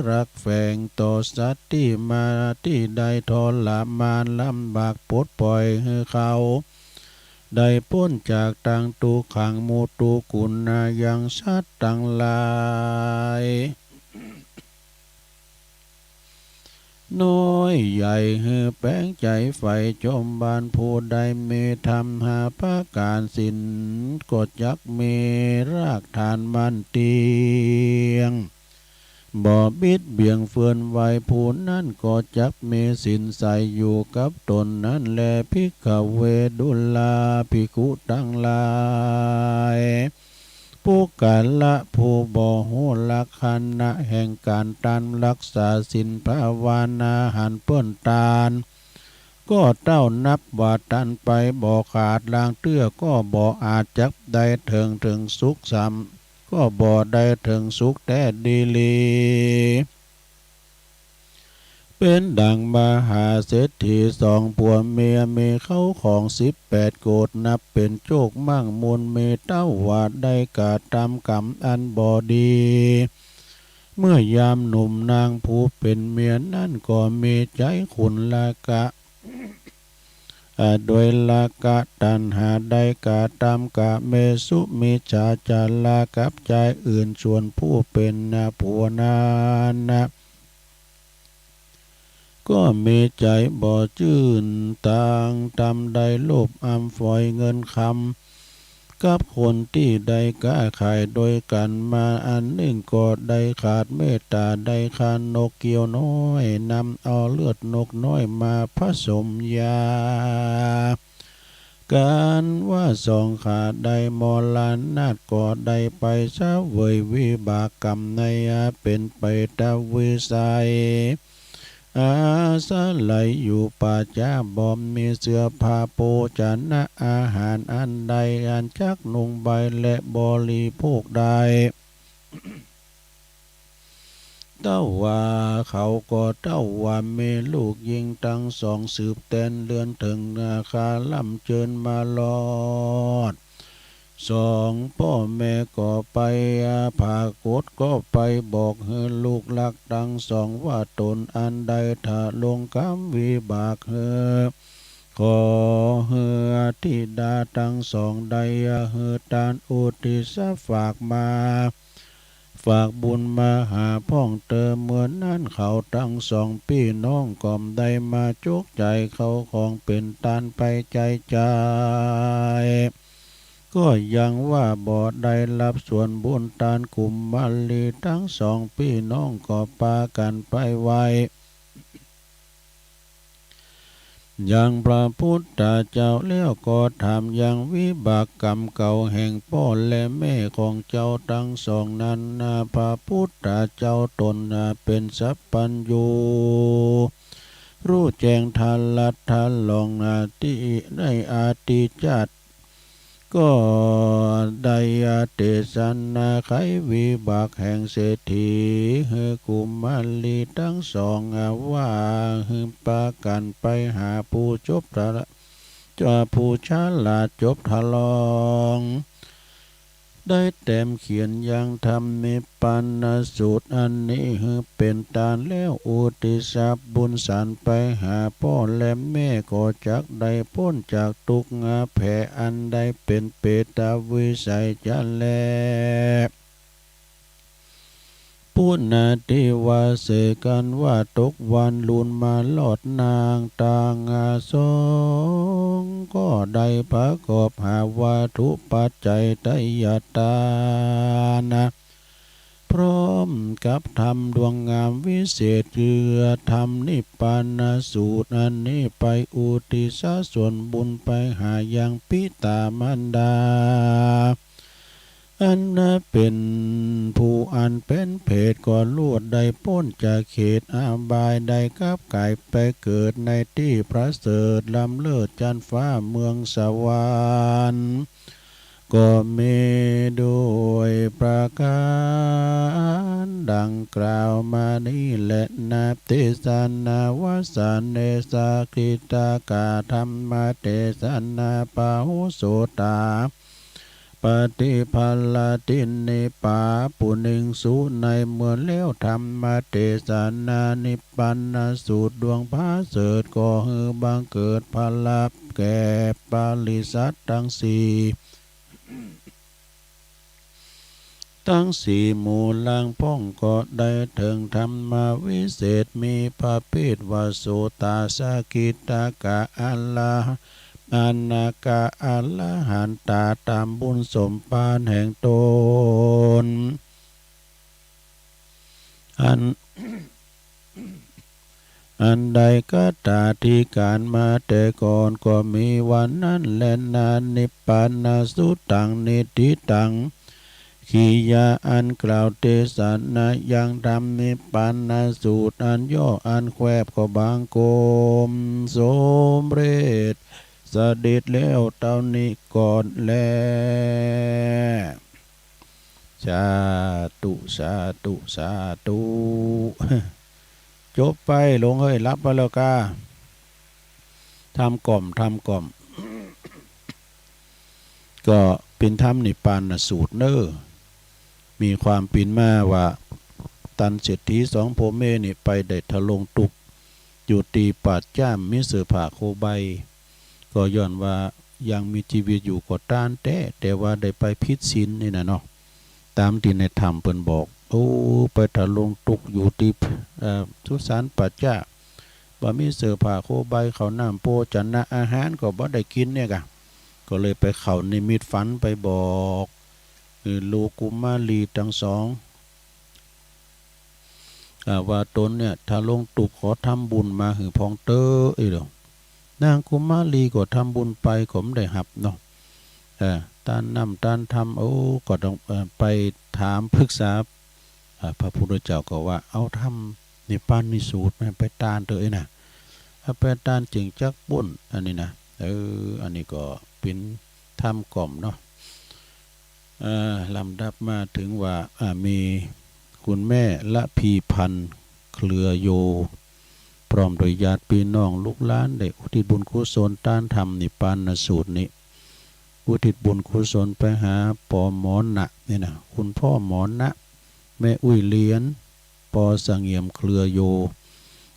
ฮักแฝงต่อสัตว์ตี้มาตี้ได้ทรมานลำบาก ปลดป่อยหื้อเขา ได้ป๊นจากตังตุ๊กขัง มุทุกุณายังสัตว์ตังหลาย น้อยใหญ่หื้อแป๋งใจ๋ใฝ่จอมบาน ผู้ใดมีธรรมห้าประก๋าน ศีลก็จักมีรากฐานมั่นเตี้ยง บ่บิดเบี่ยงเฟื่อนไหว ผู้นั้นก็จักมีศีลใสอยู่กับต๋นนั้นแล ภิกขะเว ดูราภิกขุตังหลาย ปุคคละผู้บ่ฮู้ลักษณะแห่งก๋านตานรักษาศีลภาวนาหันเปิ้นตาน ก็เต้านับว่าตานไปบ่ขาด ลางเตื้อก็บ่อาจจักได้เถิง เถิงสุขสำ ก็บ่ได้เถิงสุขแต๊ดีหลี เป๋นดังมหาเศรษฐีสองผัวเมีย มีเข้าของสิบแปดโกฏ นับเป๋นโจคมั่งมูล มีเต้าว่าได้กระตำกรรมอันบ่ดี เมื่อยามหนุ่ม นางผู้เป๋นเมียนั้นก็มีใจ๋ขุนราคะ อ่า โดยราคะตัณหา ได้กระตำกะเมสุมิจฉาจาระกับจายอื่น ส่วนผู้เป๋นผัวนั้นนะ ก็มีใจ๋บ่จื้นตางตำ ได้โลภอำฝอยเงินคำ กับคนตี้ได้ก๊าขายโดยกั๋นมา อันนึ่งก็ได้ขาดเมตต๋า ได้ฆ่านกเกี้ยวน้อย นำเอาเลือดนกน้อยมาผสมยา กั๋นว่าสองขา ได้มรณาตก็ได้ไปเสวยวิบากกรรมในเป๋นเปรตวิสัย อาศัยอยู่ป่าจ๊า บ่มีเสื้อผ้าโภชนะอาหารอันใดอันจักนุ่งใบและบริโภคได้ เต้าว่าเขาก็เต้าว่ามีลูกญิงตังสองสืบแตนเรือนเถิงนาคาล่ำเจิญมาลอด สองป้อแม่ก็ไปผากฏ ก็ไปบอกหื้อลูกฮักตังสองว่าต๋นอันได้ถลงกรรมวิบากหื้อ ขอหื้อธิดาตังสองได้หื้อตานอุทิศฝากมา ฝากบุญมาหาพ่องเตอ เมื่อนั้นเขาตังสองปี้น้องก็ได้มาจกใจ๋เข้าของเป๋นตานไปใจ๋ใจ๋ ก็ยังว่าบ่ได้ฮับส่วนบุญตานกุมมาลีตังสองปี้น้องก็ปากั๋นไปไหว้ ยังพระพุทธเจ้าแล้วก็ถามยังวิบากกรรมเก่าแห่งป้อและแม่ของเจ้าตังสองนั้นนา พระพุทธเจ้าต๋นนาเป๋นสัพพัญญู ฮู้แจ้งทะลัดทะลองนาตี้ในอดีตชาติ ก็ได้เตสนาไขวิบากแห่งเศรษฐีหื้อกุมมาลีตังสองว่าหื้อปากั๋นไปหาผู้จบทะละ ผู้ฉลาดจบทะลอง ได้แต้มเขียนยังธรรมนิพพานสูตรอันนี้หื้อเป๋นตานแล้วอุทิศบุญสารไปหาป้อและแม่ก็จักได้ป๊นจากตุ๊กข์แผลอันได้เป๋นเปรตวิสัยจะแล ปุณณติวาเส กันว่าตกวันลุนมาลอดนางตังสอง ก็ได้ประกอบหาวัตถุปัจจัยไตรยทาน พร้อมกับธรรมดวงงามวิเศษ คือธรรมนิพพานสูตรอันนี้ ไปอุทิศส่วนบุญไปหายังปิตามารดา อันเป๋นผู้อันเป๋นเปรต ก็ลวดได้ป๊นจากเขตอบาย ได้กลับกายไปเกิดในตี้ประเสริฐล้ำเลิศจั้นฟ้าเมืองสวรรค์ ก็มีด้วยประก๋านดังกล่าวมานี้แล นา เตสะ นาวาสะเน สะกิตากะ ธัมมะเตสะนา ปะหุสสะตา ปะฏิภาลาทิ เน ปาปุเณ สุ ในเมื่อแล้ว ธัมมะเตสะนา นิพพานสูตรดวงประเสริฐ ก็หื้อบังเกิดผลาแก่ปริษัทตังสี่ ตังสี่หมู่หลังพ่อง ก็ได้เถิงธรรมวิเศษ มีประเภทว่า โสตา สะกิตากะ อะระหะ อนาคา อรหันตา ต๋ามบุญสมภารแห่งต๋น อัน อันได้คตาธิการมาแต่ก่อนก็มีว่านั้นแลนา นิพพานสุตตัง นิฏฐิตัง กิริยาอันกล่าวเตสนายังธรรมนิพพานสูตรอันย่ออันแคบก็บังคมสมเร็จเสด็จแล้วเต้านี้ก่อนแล สาธุ สาธุ สาธุ จบไป หลงเอ้ย หลับไปแล้วกา ธรรมกล่อม ธรรมกล่อม ก็เป๋นธรรมนิพพานสูตรเน่อ มีความเป๋นมาว่า ตันเศรษฐีสองผัวเมียนี่ไปได้ทรงตุ๊กข์อยู่ตี้ป่าจ๊า บ่มีเสื้อผ้าโคใบ ก็ย้อนว่ายังมีจีวิตอยู่ก็ต้านแต๊ แต่ว่าได้ไปผิดศีลนี่นะเนาะ ต๋ามตี้ในธรรมเปิ้นบอก โอ้ ไปทรงตุ๊กข์อยู่ตี้ เอ่อ สุสานป่าจ๊า บ่มีเสื้อผ้าโคใบ ข้าวน้ำโภชนะอาหารก็บ่ได้กิ๋นเนี่ยกา ก็เลยไปเข้านิมิตฝันไปบอก เอ่อ ลูกกุมารีตังสอง อ่า ว่าต๋นเนี่ยทรงตุ๊กข์ ขอทำบุญมาหื้อพ่องเต๊อะ อี้เดียว นางกุมารีก็ทำบุญไปก็บ่ได้ฮับเนาะ เอ่อ ต้านน้ำต้านธรรม โอ้ ก็ต้อง เอ่อ ไปถามปรึกษา อ่า พระพุทธเจ้าก็ว่า เอาธรรมนิพพานสูตรไปต้านเต๊อะ อี้นะ เอาไปต้านจึงจักป๊น อันนี้นะ เออ อันนี้ก็เป๋นธรรมกล่อมเนาะ เอ่อ ลำดับมาเถิงว่า อ่า มีคุณแม่ละพีพันธ์ เครือโย พร้อมด้วยญาติพี่น้องลูกหลาน ได้อุทิศบุญกุศลต้านธรรมนิพพานสูตรนี้ อุทิศบุญกุศลไปหาปอหมอนะ นี่นะ คุณพ่อหมอนะ แม่อุ้ยเหรียญ ปอเสงี่ยม เครือโย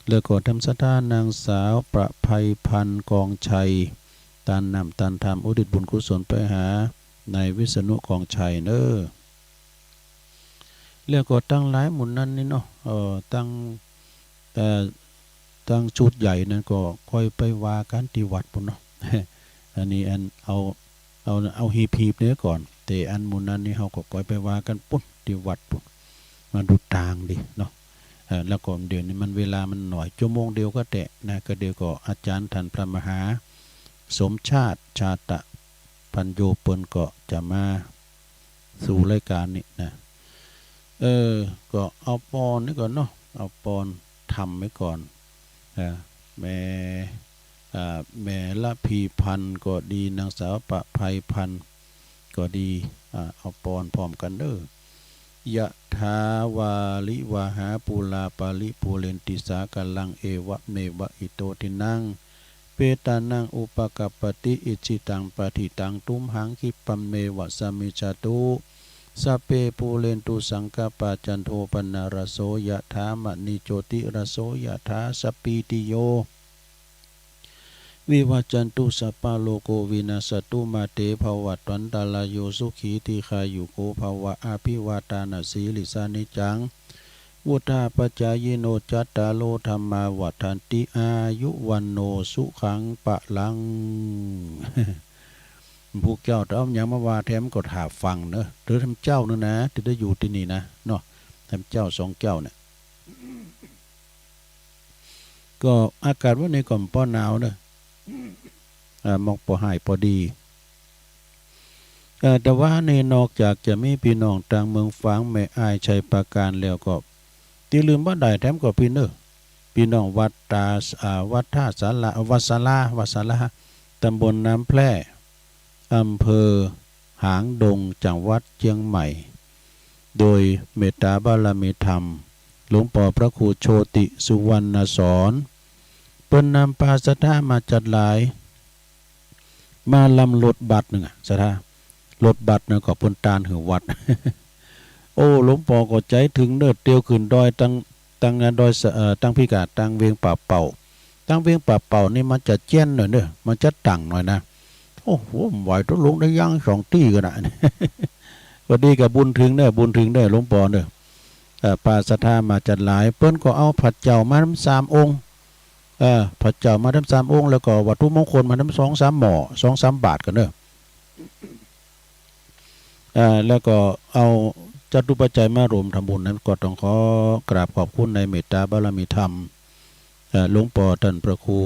แล้วก็ธรรมสถานนางสาวประไพพันธ์ กองชัย ต้านน้ำต้านธรรม อุทิศบุญกุศลไปหานายวิษณุ กองชัยเน่อ แล้วก็ตังหลายหมู่นั้นนี่เนาะ เอ่อ ตัง เอ่อ ตังชุดใหญ่นั้นก็ก้อยไปว่ากั๋นตี้วัดปู้นเนาะ อันนี้อันเอา เอา เอาหีบๆ นี้ก่อน แต่อันหมู่นั้นนี่เฮาก็ก้อยไปว่ากั๋นปู้นตี้วัดปู้น มาดูตางดีเนาะ เอ่อ แล้วก็เดี๋ยวนี้มันเวลามันหน้อย ชั่วโมงเดียวก็แต๊นะ ก็เดี๋ยวก็อาจ๋ารย์ต้านพระมหาสมชาติ ชาตะปัญโญ เปิ้นก็จะมาสู่รายก๋านนี้นะ เออ ก็เอาปอนนี้ก่อนเนาะ เอาปอนธรรมไว้ก่อน เออ แม่ อ่า แม่ละพีพันธ์ก็ดี นางสาวประไพพันธ์ก็ดี อ่า เอาปอนพร้อมกั๋นเน่อ ยะถาวาริวหาปูราปะริปูเรนติสาคารัง เอวะเมวะอิโตทินัง เปตานังอุปะกัปปะติ อิจฉิตังปัตถิตังตุมหังคิปปะเมวะสะมิชฌะตุ สัพเพปูเรนตุสังกัปปา จันโทปะนะระโส ยะถามะณิโชติระโส ยะถา สัพพีติโย วิวัจจันตุ สัพพะโรโควินัสสะตุ มาเตภวัตวันตะราโย สุขีทีฆายุโกภะวะ อะภิวาทานะสีลิสสะ นิจจัง วุฑฒาปจายิโน จัตตาโร ธัมมา วัฑฒันติ อายุ วัณโณ สุขัง พะลัง พวกเจ้าจะเอาหยังมาว่าแถมก็ถ่าฟังเนอะ เถิงแถมเจ้านั่นนะ ตี้ได้อยู่ตี้นี่นะ เนาะ แถมเจ้าสองเจ้าเนี่ย ก็อากาศวันนี้ก็ปอหนาวเนอะ อ่า มองปอฮ้ายปอดี เอ่อ แต่ว่านี่นอกจากจะมีปี้น้องตางเมืองฝาง แม่อาย ชัยปราการแล้วก็ ตี้ลืมบ่ได้แถมก็ปี้เนอะ ปี้น้องวัดตา อ่า วัดท่าสารา วัดสารา วัดสารา ตำบลน้ำแพร่ อำเภอหางดง จังหวัดเจียงใหม่ โดยเมตตาบารมีธรรม หลวงปอพระครูโชติสุวรรณสอน เปิ้นนำปาศรัทธามาจัดหลาย มาลำรถบัสนึ่งอะ ศรัทธา รถบัสนึ่งก็เปิ้นตานหื้อวัด โอ้ หลวงปอก็ใจ๋เถิงเนอะ เตียวขึ้นดอยตัง ตังดอยสะ เอ่อ ตังปี้ก่า ตังเวียงป่าเป่า ตังเวียงป่าเป่านี่มันจะเจี้ยนหน่อยเนอะ มันจะตั๋งหน่อยนะ โอ้โห บ่ไหว ตกลงได้ยังสองตี้กั๋นนะ พอดีกับบุญเถิงเนอะ บุญเถิงเนอะ หลวงปอเนอะ เอ่อ ปาศรัทธามาจัดหลาย เปิ้นก็เอาผาเจ้ามาทั้งสามองค์ เอ่อ ผาเจ้ามาทั้งสามองค์ แล้วก็วัตถุมงคลมาทั้งสองสามหม้อ สองสามบาตรกั๋นเนอะ เอ่อ แล้วก็เอาจตุปัจจัยมารวมทำบุญนั้น ก็ต้องขอกราบขอบคุณในเมตตาบารมีธรรม เอ่อ หลวงปอต้านพระครู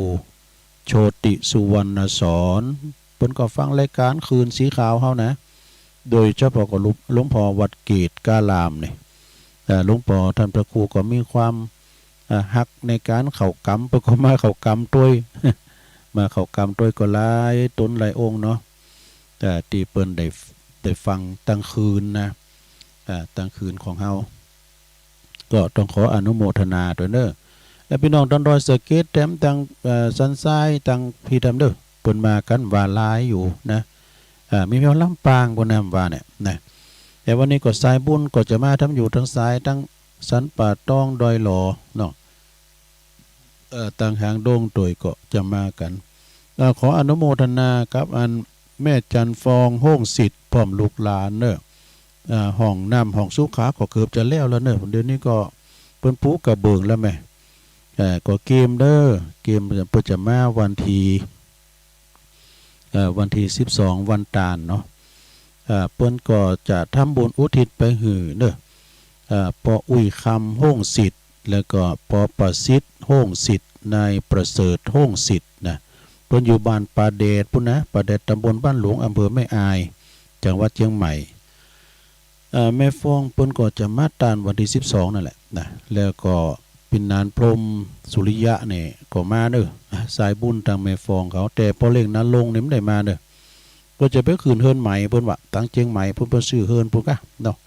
โชติสุวรรณสอน เปิ้นก็ฟังรายก๋านคืนสีขาวเฮานะ โดยเฉพาะก็หลวง หลวงปอวัดเกตการามนี่ เอ่อ หลวงปอต้านพระครูก็มีความ เอ่อ ฮักในก๋านเข้ากรรม เปิ้นก็มาเข้ากรรมตวย มาเข้ากรรมตวยก็หลายต๋นหลายองค์เนาะ เอ่อ ตี้เปิ้นได้ ได้ฟังตังคืนนะ เอ่อ ตังคืนของเฮา ก็ต้องขออนุโมทนาตวยเนอะ และปี้น้องตางดอยสะเก็ดแถมตาง เอ่อ สันทรายตางปี้แถมเนอะ เปิ้นมากั๋นว่าหลายอยู่นะ อ่า มีแถวลำปางปู้นนะว่าเนี่ยนะ แต่วันนี้ก็สายบุญก็จะมาแถมอยู่ตางสายตางสันป่าตองดอยหล่อเนาะ เอ่อ ตางหางดงตวยก็จะมากั๋น เอ่อ ขออนุโมทนากับอันแม่จันทร์ฟอง โฮ่งสิทธิ์ พร้อมลูกหลานเนอะ เอ่อ ห้องน้ำห้องสุขาก็เกือบจะแล้วแล้วเนอะ เดี๋ยวนี้ก็เปิ้นปูกระเบื้องแล้วแหม เอ่อ ก็เกียมเด้อ เกียมเปิ้นจะมาวันตี้ เอ่อ วันตี้สิบสองวันตานเนาะ เอ่อ เปิ้นก็จะทำบุญอุทิศไปหื้อเนอะ เอ่อ ปออุ๋ยคำ โฮ่งสิทธิ์ แล้วก็ปอประสิทธิ์ โฮ่งสิทธิ์ นายประเสริฐ โฮ่งสิทธิ์นะ เปิ้นอยู่บ้านป่าแดดปู้นนะ ป่าแดด ตำบลบ้านหลวง อำเภอแม่อาย จังหวัดเจียงใหม่ เอ่อ แม่ฟองเปิ้นก็จะมาตานวันตี้สิบสองนั่นแหละนะ แล้วก็ปิ่นนานพรหมสุริยะเนี่ยก็มาเนอะ สายบุญตางแม่ฟองเขา แต่ป้อเล็กนรงค์เนี่ยบ่ได้มาเนอะ เปิ้นจะไปขึ้นเฮือนใหม่เปิ้นว่า ตางเจียงใหม่เปิ้น เปิ้นซื้อเฮือนปู้นก่าเนาะ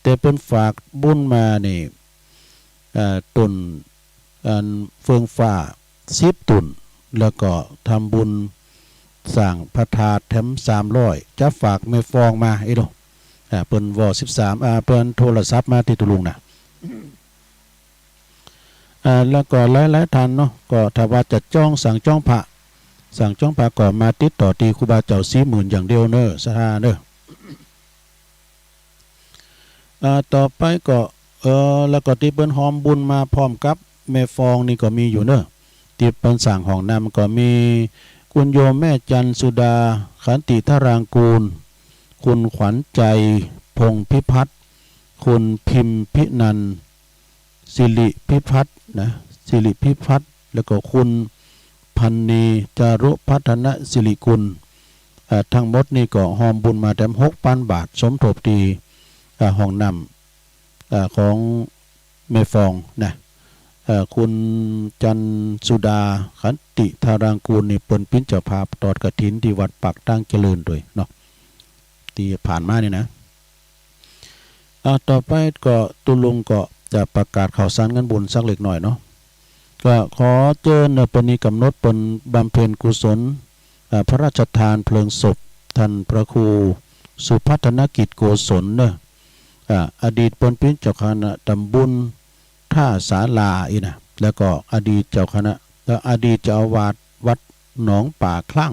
แต่เปิ้นฝากบุญมานี่ เอ่อ ต้น อันเฟืองฟ้าสิบต้น แล้วก็ทำบุญสร้างพระธาตุแถมสามร้อย จะฝากแม่ฟองมา เอ้ยโล อ่า เปิ้นว่อสิบสาม อ่า เปิ้นโทรศัพท์มาตี้ตุ๊ลุงนะ อ่า แล้วก็หลายๆ ท่านเนาะ ก็ถ้าว่าจะจอง สั่งจองพระ สั่งจองพระก็มาติดต่อตี้ครูบาเจ้าศรีหมื่นอย่างเดียวเนอะ ศรัทธาเนอะ อ่า ต่อไปก็ เอ่อ แล้วก็ตี้เปิ้นฮอมบุญมาพร้อมกับแม่ฟองนี่ก็มีอยู่เนอะ ตี้เปิ้นสร้างห้องน้ำก็มี คุณโยมแม่จันทร์สุดา ขันติธารางกูล คุณขวัญใจ พงษ์พิพัฒน์ คุณพิมพินันท์ สิริพิพัฒน์นะ สิริพิพัฒน์ แล้วก็คุณพันนี จารุพัฒนสิริกุล อ่า ทั้งหมดนี่ก็ฮอมบุญมาแถมหกปันบาท สมทบตี้ อ่า ห้องน้ำ อ่า ของแม่ฟองนะ อ่า คุณจันทร์สุดา ขันติธารางกูลนี่เปิ้นเป๋นเจ้าภาพตอดกฐินตี้วัดปากตางเจริญตวยเนาะ ตี้ผ่านมานี่นะ อ่า ต่อไปก็ตุ๊ลุงก็จะประกาศข่าวสารงานบุญสักเล็กน้อยเนาะ ก็ขอเจิญเนอะ ปะนี้กำหนดเปิ้นบำเพ็ญกุศล อ่า พระราชทานเพลิงศพท่านพระครูสุพัฒนกิจโกศลเนอะ อ่า อดีตเปิ้นเป๋นเจ้าคณะตำบลท่าสาราอี้นะ แล้วก็อดีตเจ้าคณะ แล้วอดีตเจ้าอาวาสวัดหนองป่าคลั่ง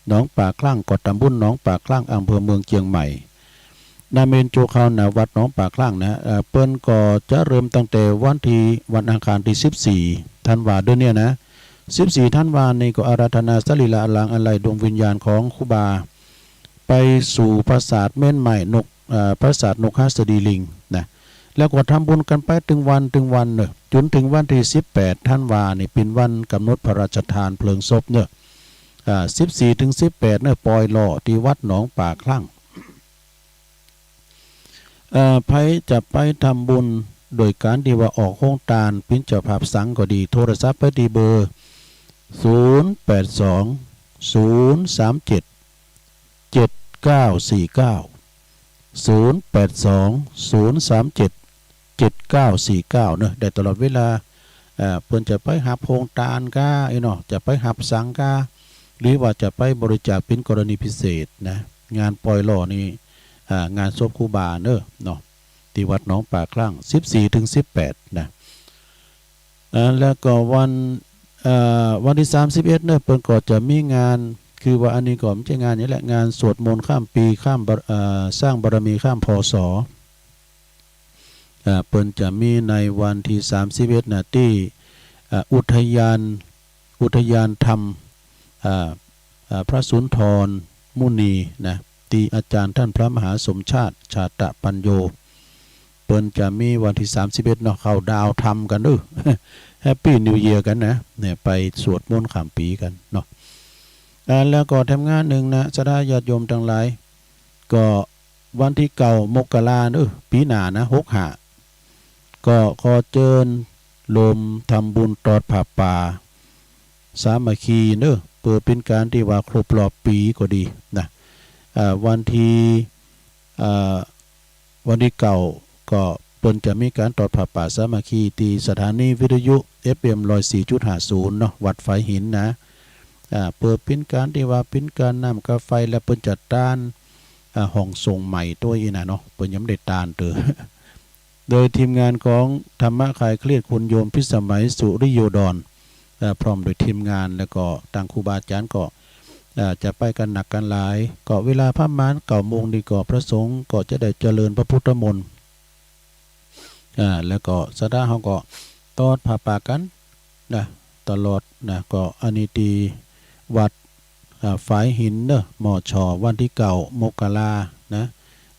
หนองป่าคลั่งก็ตำบลหนองป่าคลั่ง อำเภอเมืองเจียงใหม่ นาเมนโจคาวนาวัดหนองป่าคลั่งนะ เอ่อ เปิ้นก็จะเริ่มตั้งแต่วันตี้ วันอังคารตี้สิบสี่ธันวาเดือนเนี้ยนะ สิบสี่ธันวานี่ก็อาราธนาสรีระอันหลังอันไลดวงวิญญาณของครูบา ไปสู่ปราสาทเม้นใหม่นก เอ่อ ปราสาทนกหัสดีลิงนะ แล้วก็ทำบุญกั๋นไปตึงวันตึงวันเนาะ จ๋นเถิงวันตี้สิบแปดธันวานี่เป๋นวันก๋ำหนดพระราชทานเพลิงศพเนาะ อ่า สิบสี่เถิงสิบแปดเนาะ ปอยหล่อตี้วัดหนองป่าคลั่ง เอ่อ ใผจะไปทำบุญโดยก๋านตี้ว่าออกโฮงตาน เป๋นเจ้าภาพสังก็ดี โทรศัพท์ไปตี้เบอร์ ศูนย์แปดสอง ศูนย์สามเจ็ด เจ็ดเก้าสี่เก้า ศูนย์แปดสอง ศูนย์สามเจ็ด เจ็ดเก้าสี่เก้า เนาะ ได้ตลอดเวลา เอ่อ เปิ้นจะไปฮับโฮงตานก้า อี้เนาะ จะไปฮับสังก้า หรือว่าจะไปบริจาคเป๋นกรณีพิเศษนะ งานปอยหล่อนี่ อ่า งานศพครูบาเนาะ เนาะ ตี้วัดหนองป่าคลั่ง สิบสี่เถิงสิบแปดนะ อ่า แล้วก็วัน เอ่อ วันตี้สามสิบเอ็ดเนาะ เปิ้นก็จะมีงาน คือว่าอันนี้ก็บ่ใจ้งานหยังแหละ งานสวดมนต์ข้ามปี๋ ข้ามบาร- เอ่อ สร้างบารมีข้าม พ.ศ. อ่า เปิ้นจะมีในวันตี้สามสิบเอ็ดนะ ตี้ อ่า อุทยาน อุทยานธรรม อ่า อ่า พระสุนทรมุนีนะ ตี้อาจ๋ารย์ต้านพระมหาสมชาติ ชาตปัญโญ เปิ้นจะมีวันตี้สามสิบเอ็ดเนาะ เข้าดาวน์ธรรมกั๋นเนาะ แฮปปี้นิวเยียร์กั๋นนะ เนี่ย ไปสวดมนต์ข้ามปี๋กั๋นเนาะ อ่า แล้วก็แถมงานนึ่งนะ ศรัทธาญาติโยมตังหลาย ก็วันตี้เก้ามกราเนาะ ปี๋หน้านะ หกห้า ก็ขอเจิญโฮมทำบุญตอดผ้าป่าสามัคคีเนาะ เปื้อเป๋นก๋านตี้ว่าครบรอบปี๋ก็ดีนะ อ่า วันตี้ อ่า วันตี้เก้าก็เปิ้นจะมีก๋านตอดผ้าป่าสามัคคีตี้สถานีวิทยุ เอฟเอ็ม ร้อยสี่จุดห้าศูนย์ เนาะ วัดฝายหินนะ อ่า เปื้อเป๋นก๋านตี้ว่าเป๋นก๋านน้ำกาไฟ และเปิ้นจะตาน อ่า ห้องส่งใหม่ตวยอี้นะเนาะ เปิ้นยังบ่ได้ตานเตื้อ โดยทีมงานของธรรมะคลายเครียด คุณโยมพิสมัย สุริโยดร เอ่อ พร้อมด้วยทีมงาน แล้วก็ตางครูบาอาจ๋ารย์ก็ เอ่อ จะไปกั๋นหนักกั๋นหลาย ก็เวลาประมาณเก้าโมงนี่ก็พระสงฆ์ก็จะได้เจริญพระพุทธมนต์ อ่า แล้วก็ศรัทธาเฮาก็ตอดผ้าป่ากั๋นนะ ตลอดนะ ก็อันนี้ตี้วัด อ่า ฝายหินเนาะ มช วันตี้เก้ามกรานะ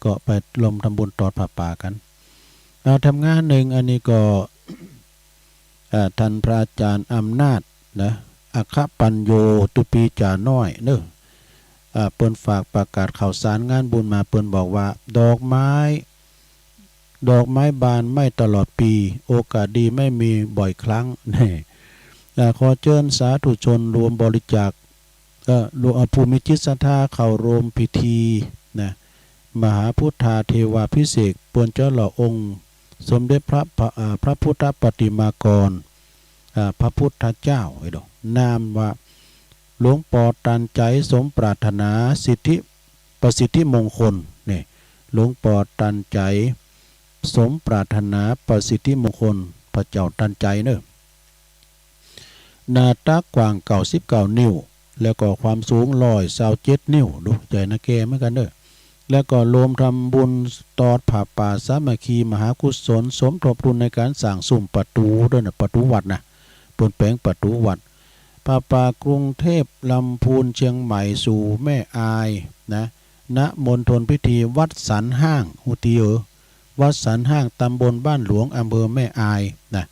ก็ไปโฮมทำบุญตอดผ้าป่ากั๋น อ่า แถมงานนึ่งอันนี้ก็ อ่า ต้านพระอาจ๋ารย์อำนาจนะ อัคคปัญโญ ตุปีจ๋าน้อยเนาะ อ่า เปิ้นฝากประกาศข่าวสารงานบุญมา เปิ้นบอกว่า ดอกไม้ ดอกไม้บานไม่ตลอดปี โอกาสดีไม่มีบ่อยครั้ง นี่ อ่า ขอเจิญสาธุชนรวมบริจาค เอ่อ รวม อ่า ผู้มีจิตศรัทธาเข้าร่วมพิธีนะ มหาพุทธาเทวาภิเษก เปิ้นจะหล่อองค์สมเด็จพระ พระ อ่า พระพุทธปฏิมากร อ่า พระพุทธเจ้า ไอ้ดอก นามว่าหลวงปอตันใจ๋สมปรารถนาสิทธิ ประสิทธิมงคล นี่ หลวงปอตันใจ๋สมปรารถนาประสิทธิมงคล พระเจ้าตันใจ๋เนาะ หน้าตักกว้างเก้าสิบเก้านิ้ว แล้วก็ความสูงร้อยซาวเจ็ดนิ้ว ดู ใหญ่นาแกเหมือนกั๋นเนาะ แล้วก็รวมทำบุญตอดผ้าป่าสามัคคีมหากุศล สมทบทุนในก๋านสร้างซุ้มประตู๋ด้วยนะ ประตู๋วัดนะ เปิ้นแป๋งประตู๋วัด ผ้าป่ากรุงเทพฯ ลำพูน เชียงใหม่ สู่แม่อายนะ ณ มณฑลพิธีวัดสันห้าง ฮู้ตี้เออ วัดสันห้าง ตำบลบ้านหลวง อำเภอแม่อายนะ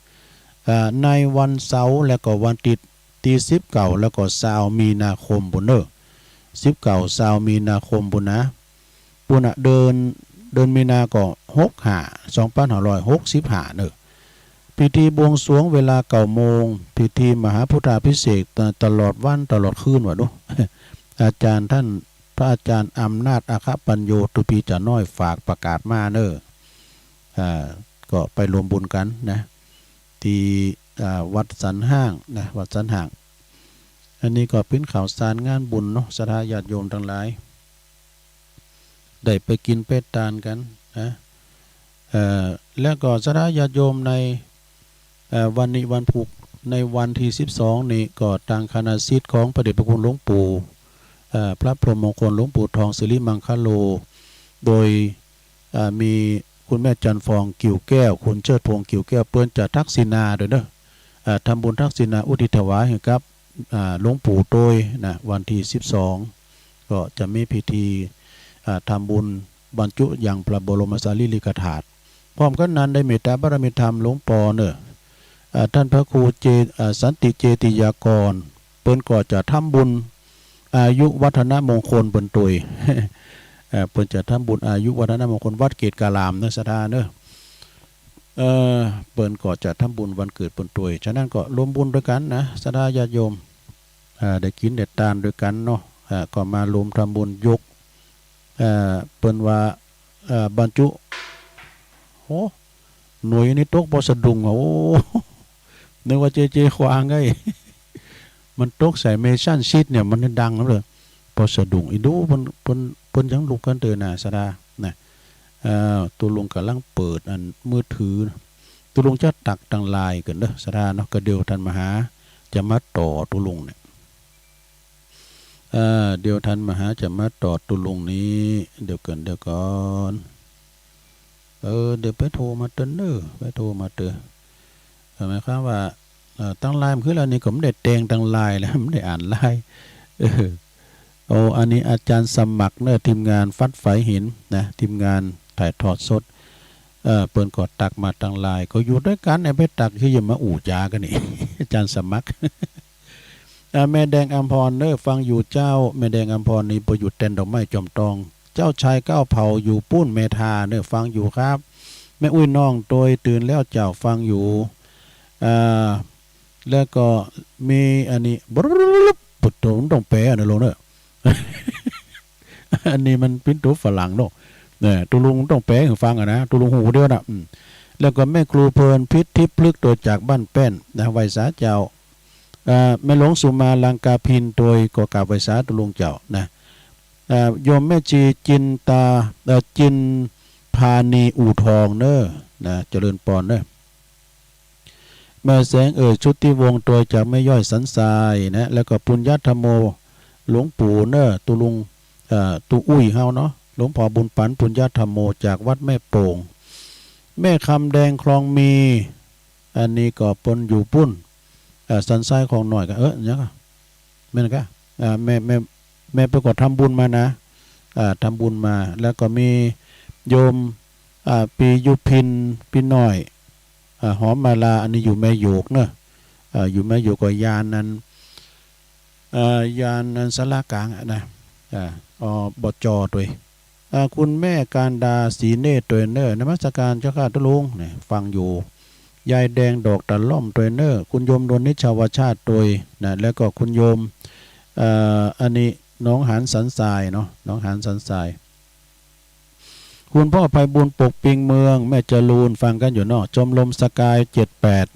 เอ่อ ในวันเสาร์และก็วันอาทิตย์ ตี้สิบเก้าและก็ซาวมีนาคมปู้นเนาะ สิบเก้า ซาวมีนาคมปู้นนะ ปู้นน่ะ เดือน เดือนมีนาก็หกห้า สองพันห้าร้อยหกสิบห้าเนาะ พิธีบวงสรวงเวลาเก้าโมง พิธีมหาพุทธาภิเษก ต- ตลอดวันตลอดคืนว่าดู อาจ๋ารย์ต้าน พระอาจ๋ารย์อำนาจ อัคคปัญโญ ตุปีจ๋าน้อย ฝากประกาศมาเนาะ อ่า ก็ไปร่วมบุญกั๋นนะ ตี้ อ่า วัดสันห้างนะ วัดสันห้าง อันนี้ก็เป๋นข่าวสารงานบุญเนาะ ศรัทธาญาติโยมตังหลาย ได้ไปกิ๋นไปตานกั๋นนะ เอ่อ แล้วก็ศรัทธาญาติโยมใน เอ่อ วันนี้วันพูก ในวันตี้สิบสองนี่ก็ตางคณะศิษย์ของพระเดชพระคุณหลวงปู่ เอ่อ พระพรหมมงคลหลวงปู่ทองสิริมังคโล โดย อ่า มีคุณแม่จันทร์ฟอง กิ่วแก้ว คุณเชิดพงษ์ กิ่วแก้ว เปิ้นจะทักษิณาโตยเน่อ อ่า ทำบุญทักษิณาอุทิศถวายหื้อกับ อ่า หลวงปู่โตยนะ วันตี้สิบสอง ก็จะมีพิธี อ่า ทำบุญบรรจุยังพระบรมสารีริกธาตุ พร้อมกั๋นนั้นได้เมตตาบารมีธรรมหลวงปอเน่อ อ่า ต้านพระครูเจ อ่า สันติเจติยากร เปิ้นก็จะทำบุญอายุวัฒนมงคลเปิ้นโตย อ่า เปิ้นจะทำบุญอายุวัฒนมงคลวัดเกตุการามเน่อ ศรัทธาเน่อ เอ่อ เปิ้นก็จะทำบุญวันเกิดเปิ้นโตย ฉะนั้นก็รวมบุญโตยกั๋นนะ ศรัทธาญาติโยม อ่า ได้กิ๋นได้ตานโตยกั๋นเนาะ อ่า ก็มารวมทำบุญยก อ่า เปิ้นว่า อ่า บรรจุ โอ้ หน่วยนี้ตกปอสะดุ้งอะ โอ้ นึกว่าเจเจควางไง มันตกใส่เมซันชีทเนี่ย มันดังเลย ปอสะดุ้ง อีดู เปิ้น เปิ้น เปิ้นยังลุกกั๋นเต๊อะนะ ศรัทธานะ เอ่อ ตุ๊ลุงก่ำลังเปิดอันมือถือ ตุ๊ลุงจะตักตังลายก่อนเน่อ ศรัทธาเนาะ ก็เดี๋ยวต้านมหาจะมาต่อตุ๊ลุงเนี่ย เอ่อ เดี๋ยวต้านมหาจะมาต่อตุ๊ลุงนี้ เดี๋ยวก่อน เดี๋ยวก่อน เออ เดี๋ยวไปโทรมาเต๊อะเน่อ ไปโทรมาเต๊อะ เอ่อ หมายความว่า เอ่อ ตังลายมันคือแล้วนี่ก็บ่ได้แต่งตังลายแล้ว บ่ได้อ่านลาย เออ โอ้ อันนี้อาจารย์สมัครเน่อ ทีมงานฟัดไฟหินนะ ทีมงานถ่ายทอดสด เอ่อ เปิ้นก็ตักมาตังลาย ก็อยู่โตยกั๋นเนี่ย ไปตักคืออย่ามาอู้จ๋ากั๋นนี่ อาจารย์สมัคร อ่า แม่แดงอำพรเน่อ ฟังอยู่เจ้า แม่แดงอำพรนี่ไปอยู่เต็นท์ดอกไม้จอมตอง เจ้าชายก้าวเผาอยู่ปู๊นเมทาเน่อ ฟังอยู่ครับ แม่อุ้ยน้องโตยตื่นแล้วเจ้า ฟังอยู่ อ่า แล้วก็มีอันนี้ บรึบ ปุดโต มันต้องแป๋อันนั้นลงเน่อ อันนี้มันปิ้นตั๋วฝรั่งเนาะ เนี่ย ตุ๊ลุงต้องแป๋หื้อฟังอะนะ ตุ๊ลุงฮู้เดียวนะ อืม แล้วก็แม่ครูเพลินพิษทิพย์พลึกษ์โตยจากบ้านแป้นนะ ไหว้สาเจ้า เอ่อ แม่หลวงสุมาลังกาพินโตยก็กราบไหว้สาตุ๊ลุงเจ้านะ เอ่อ โยมแม่ชีจินตา เอ่อ จินพานีอู่ทองเน่อ นะ เจริญปอนเน่อ แม่แสงเอ่ยชุติวงศ์โตยจากแม่ย้อยสันทรายนะ แล้วก็ปุญญธรรมโม หลวงปู่เน่อ ตุ๊ลุง เอ่อ ตุ๊อุ้ยเฮาเนาะ หลวงพ่อบุญปันปุญญธรรมโมจากวัดแม่โป่ง แม่คำแดงคลองมี อันนี้ก็เปิ้นอยู่ปู๊น เอ่อ สันทรายของหน่อยก็ เออ เนี่ยก็ แม่นก็ อ่า แม่ แม่ แม่ไปก็ทำบุญมานะ อ่า ทำบุญมา แล้วก็มีโยม อ่า ปียุพิน ปีน้อย อ่า หอมมาลา อันนี้อยู่แม่โยกเน่อ อ่า อยู่แม่โยกก็ยานนั้น อ่า ยานนั้นศาลากลางอะนะ อ่า อบจ. โตย อ่า คุณแม่การดา ศรีเนตรโตยเน่อ นมัสการเจ้าข้าตุ๊ลุง เนี่ย ฟังอยู่ ยายแดงดอกตะล่อมโตยเน่อ คุณโยมดวงนิจชาวชาติโตยนะ แล้วก็คุณโยม เอ่อ อันนี้หนองหานสันทรายเนาะ หนองหานสันทราย คุณพ่อไพบูลย์ปกปิงเมือง แม่จรูน ฟังกั๋นอยู่เนาะ ชมรมสกายเจ็ดแปด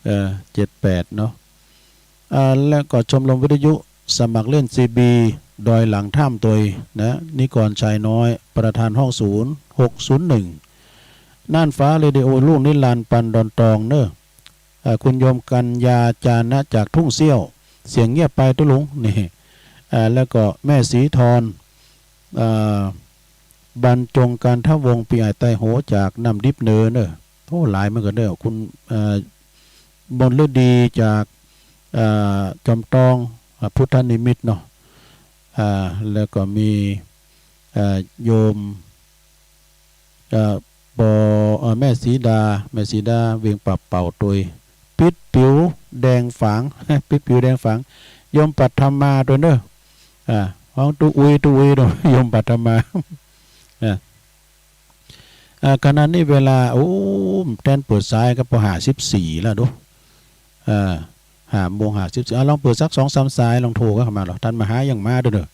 เอ่อ เจ็ดแปดเนาะ อ่า แล้วก็ชมรมวิทยุสมัครเล่นซีบี ดอยหลังถ้ำโตยนะ นิกรชัยน้อย ประธานห้องศูนย์ หกศูนย์หนึ่ง น่านฟ้าเรดิโอลูกนิรันดร์ปันดอนตองเน่อ อ่า คุณโยมกัญญาจานะจากทุ่งเสี้ยว เสียงเงียบไปตุ๊ลุงนี่ อ่า แล้วก็แม่ศรีธร อ่า บรรจงการทวงศ์ ปีอายใต้โหจากน้ำดิบเนินเน่อ โอ้ หลายเหมือนกั๋นเน่อ คุณ เอ่อ มนฤดีจาก เอ่อ จอมตอง อ่า พุทธนิมิตรเนาะ อ่า แล้วก็มี เอ่อ โยม เอ่อ ปอ เอ่อ แม่ศรีดา แม่ศรีดา เวียงป่าเป่าโตย ปิ๊ดปิ๋วแดงฝาง ปิ๊ดปิ๋วแดงฝาง โยมปัทมาโตยเน่อ อ่า ฮ้องตุ๊อุ้ย ตุ๊อุ้ยเน่อ โยมปัทมา อ่า อ่า ขณะนี้เวลา โอ้ แทนเปิดสายก็ปอห้าสิบสี่แล้วดู อ่า ห้าโมงห้าสิบสี่ อ่ะ ลองเปิดสักสองสามสาย ลองโทรกั๋นเข้ามาลอ ต้านมหายังมาโตยเน่อ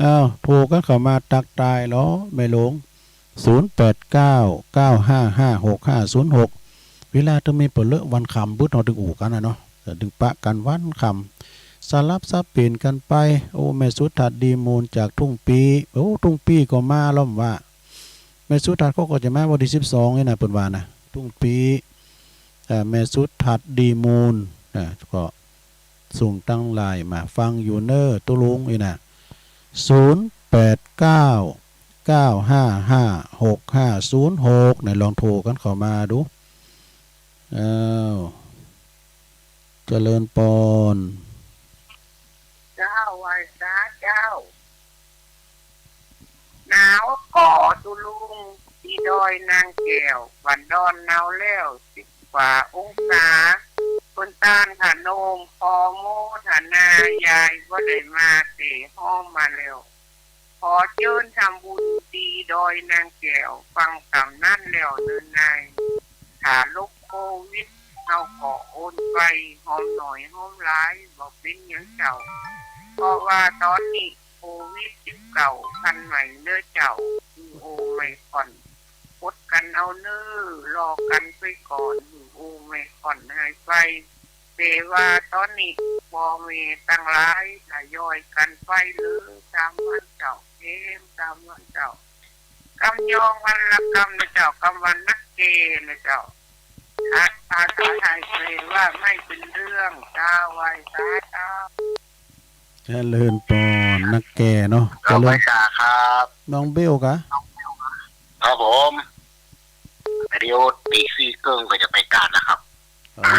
อ้าว โทรกั๋นเข้ามาตักตายลอ แม่หลวง ศูนย์แปดเก้า เก้าห้าห้า หกห้าศูนย์หก เวลาตึงมีเป๋อเลอะวันค่ำ บึดเฮาตึงอู้กั๋นน่ะเนาะ เออ ตึงปะกั๋นวันค่ำ สลับสับเปลี่ยนกั๋นไป โอ้ แม่สุทัศน์ ดีมูลจากทุ่งปี้ โอ้ ทุ่งปี้ก็มาลอว่า แม่สุทัศน์เขาก็จะมาวันตี้สิบสองนี่นะ เปิ้นว่านะ ทุ่งปี้ เอ่อ แม่สุทัศน์ ดีมูล นะ ก็ส่งตังไลน์มา ฟังอยู่เน่อตุ๊ลุงนี่นะ ศูนย์แปดเก้า เก้าห้าห้า หกห้าศูนย์หก ไหนลองโทรกั๋นเข้ามาดู อ้าว เจริญปอน เจ้า ไหว้สาเจ้า หนาวก่อตุ๊ลุง ตี้ดอยนางแก้ว บ้านดอนหนาวแล้ว สิบกว่าองศา เปิ้นต้านผ้านุ่ม ผ่อหมอนหน้า ยายบ่ได้มา เต้ฮ้องมาแล้ว ขอเจิญทำบุญตี้ดอยนางแก้ว ฟังต๋ามนั้นแล้วเนินนาย ถ้าลบโควิด เฮาก็โอนไป หอมหน่อยหอมหลาย บ่เป๋นหยังเจ้า เพราะว่าต๋อนนี้โควิดสิบเก้า พันธุ์ใหม่เน้อเจ้า คือโอไมครอน อดกั๋นเอาเน้อ รอกั๋นไปก่อน หื้อโอไมครอนหายไป แต่ว่าต๋อนนี้ป้อแม่ตังหลาย ทยอยกั๋นไปเลย สามวันเจ้า แถมสามวันเจ้า กำยองวันละกำนะเจ้า กำวันนักแก่นะเจ้า ภาษาไทยแปลว่าไม่เป็นเรื่อง เจ้า ไหว้สาเจ้า เจริญปอน นักแก่เนาะ ครับ เจริญ ไหว้สาครับ น้องเบลกะ ครับผม เดี๋ยวตีสี่เกิ่งก็จะไปกาดแล้วครับ อ๋อ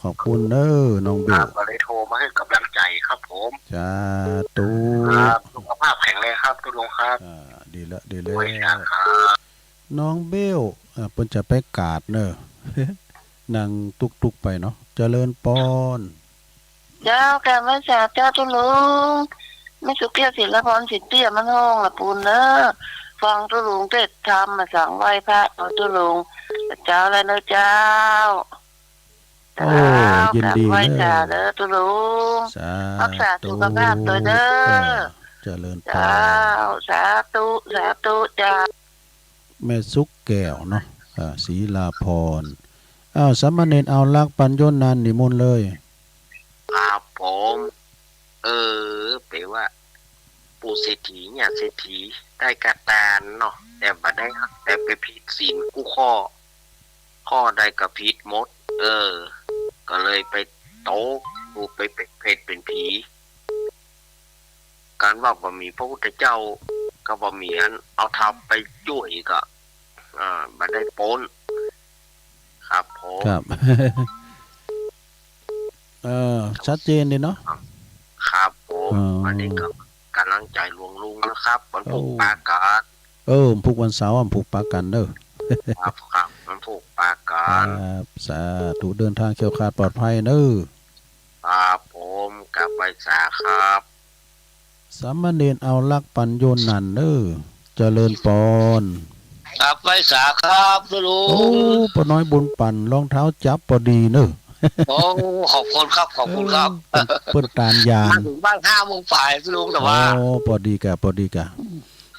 ขอบคุณเน้อ น้องเบล ครับ ก็เลยโทรมาหื้อก๋ำลังใจ๋ครับผม สาธุ ครับ สุขภาพแข็งแรงครับ ตุ๊ลุงครับ อ่า ดีละ ดีละ ไหว้สาครับ น้องเบล อ่า เปิ้นจะไปกาดเน้อ นั่งตุ๊กๆ ไปเนาะ เจริญปอน เจ้า กราบไหว้สาเจ้าตุ๊ลุง แม่สุขแก้ว ศิลปพร สิทธิ์เตี้ย มันฮ้องละปูนเน้อ ฟังตุ๊ลุงเทศน์ธรรมมาสัง ไหว้พระต่อตุ๊ลุง เจ้า แล้วเน้อเจ้า โอ้ เจ้า ยินดี กราบไหว้ เน้อ สาเน้อตุ๊ลุง สาธุ รักษาสุขภาพตวยเน้อ เออ เจริญปอน เจ้า สาธุ สาธุเจ้า แม่สุขแก้วเนาะ อ่า ศิลาพร อ้าว สามเณรเอาลักษณ์ ปัญโญนันท์ นิมนต์เลย ครับผม เออ แป๋ว่า ปู่เศรษฐี ย่าเศรษฐี ได้กาตานเนาะ แต่บ่ได้ แต่ไปผิดศีลกู้ข้อ ข้อใดก็ผิดหมด เออ ก็เลยไปตก ไปเป๋นเปรตเป๋นผี ก๋านว่าบ่มีพระพุทธเจ้า ก็บ่มีอันเอาธรรมไปจ้วยก็ อ่า บ่ได้ป๊น ครับผม ครับ เออ ชัดเจนดีเนาะ ครับผม เออ วันนี้ก็ก๋ำลังใจ๋หลวงลุงนะครับ วันพูก โอ้ ปากั๋น เออ วันพูกวันเสาร์ วันพูกปากั๋นเน้อ ครับ ครับ วันพูกปากั๋น ครับ สาธุ เดินทางแคล้วคลาดปลอดภัยเน้อ ครับผม กราบไหว้สาครับ สามเณรเอาลักษณ์ ปัญโญนันท์เน้อ เจริญปอน กราบไหว้สาครับตุ๊ลุง โอ้ ป้อน้อยบุญปั๋น รองเท้าจั๊บปอดีเน้อ โอ้ ขอบคุณครับ ขอบคุณครับ เออ เปิ้น เปิ้นตานยาง มาเถิงบ้านห้าโมงป๋ายตุ๊ลุง แต่ว่า โอ้ ปอดีกะ ปอดีกะ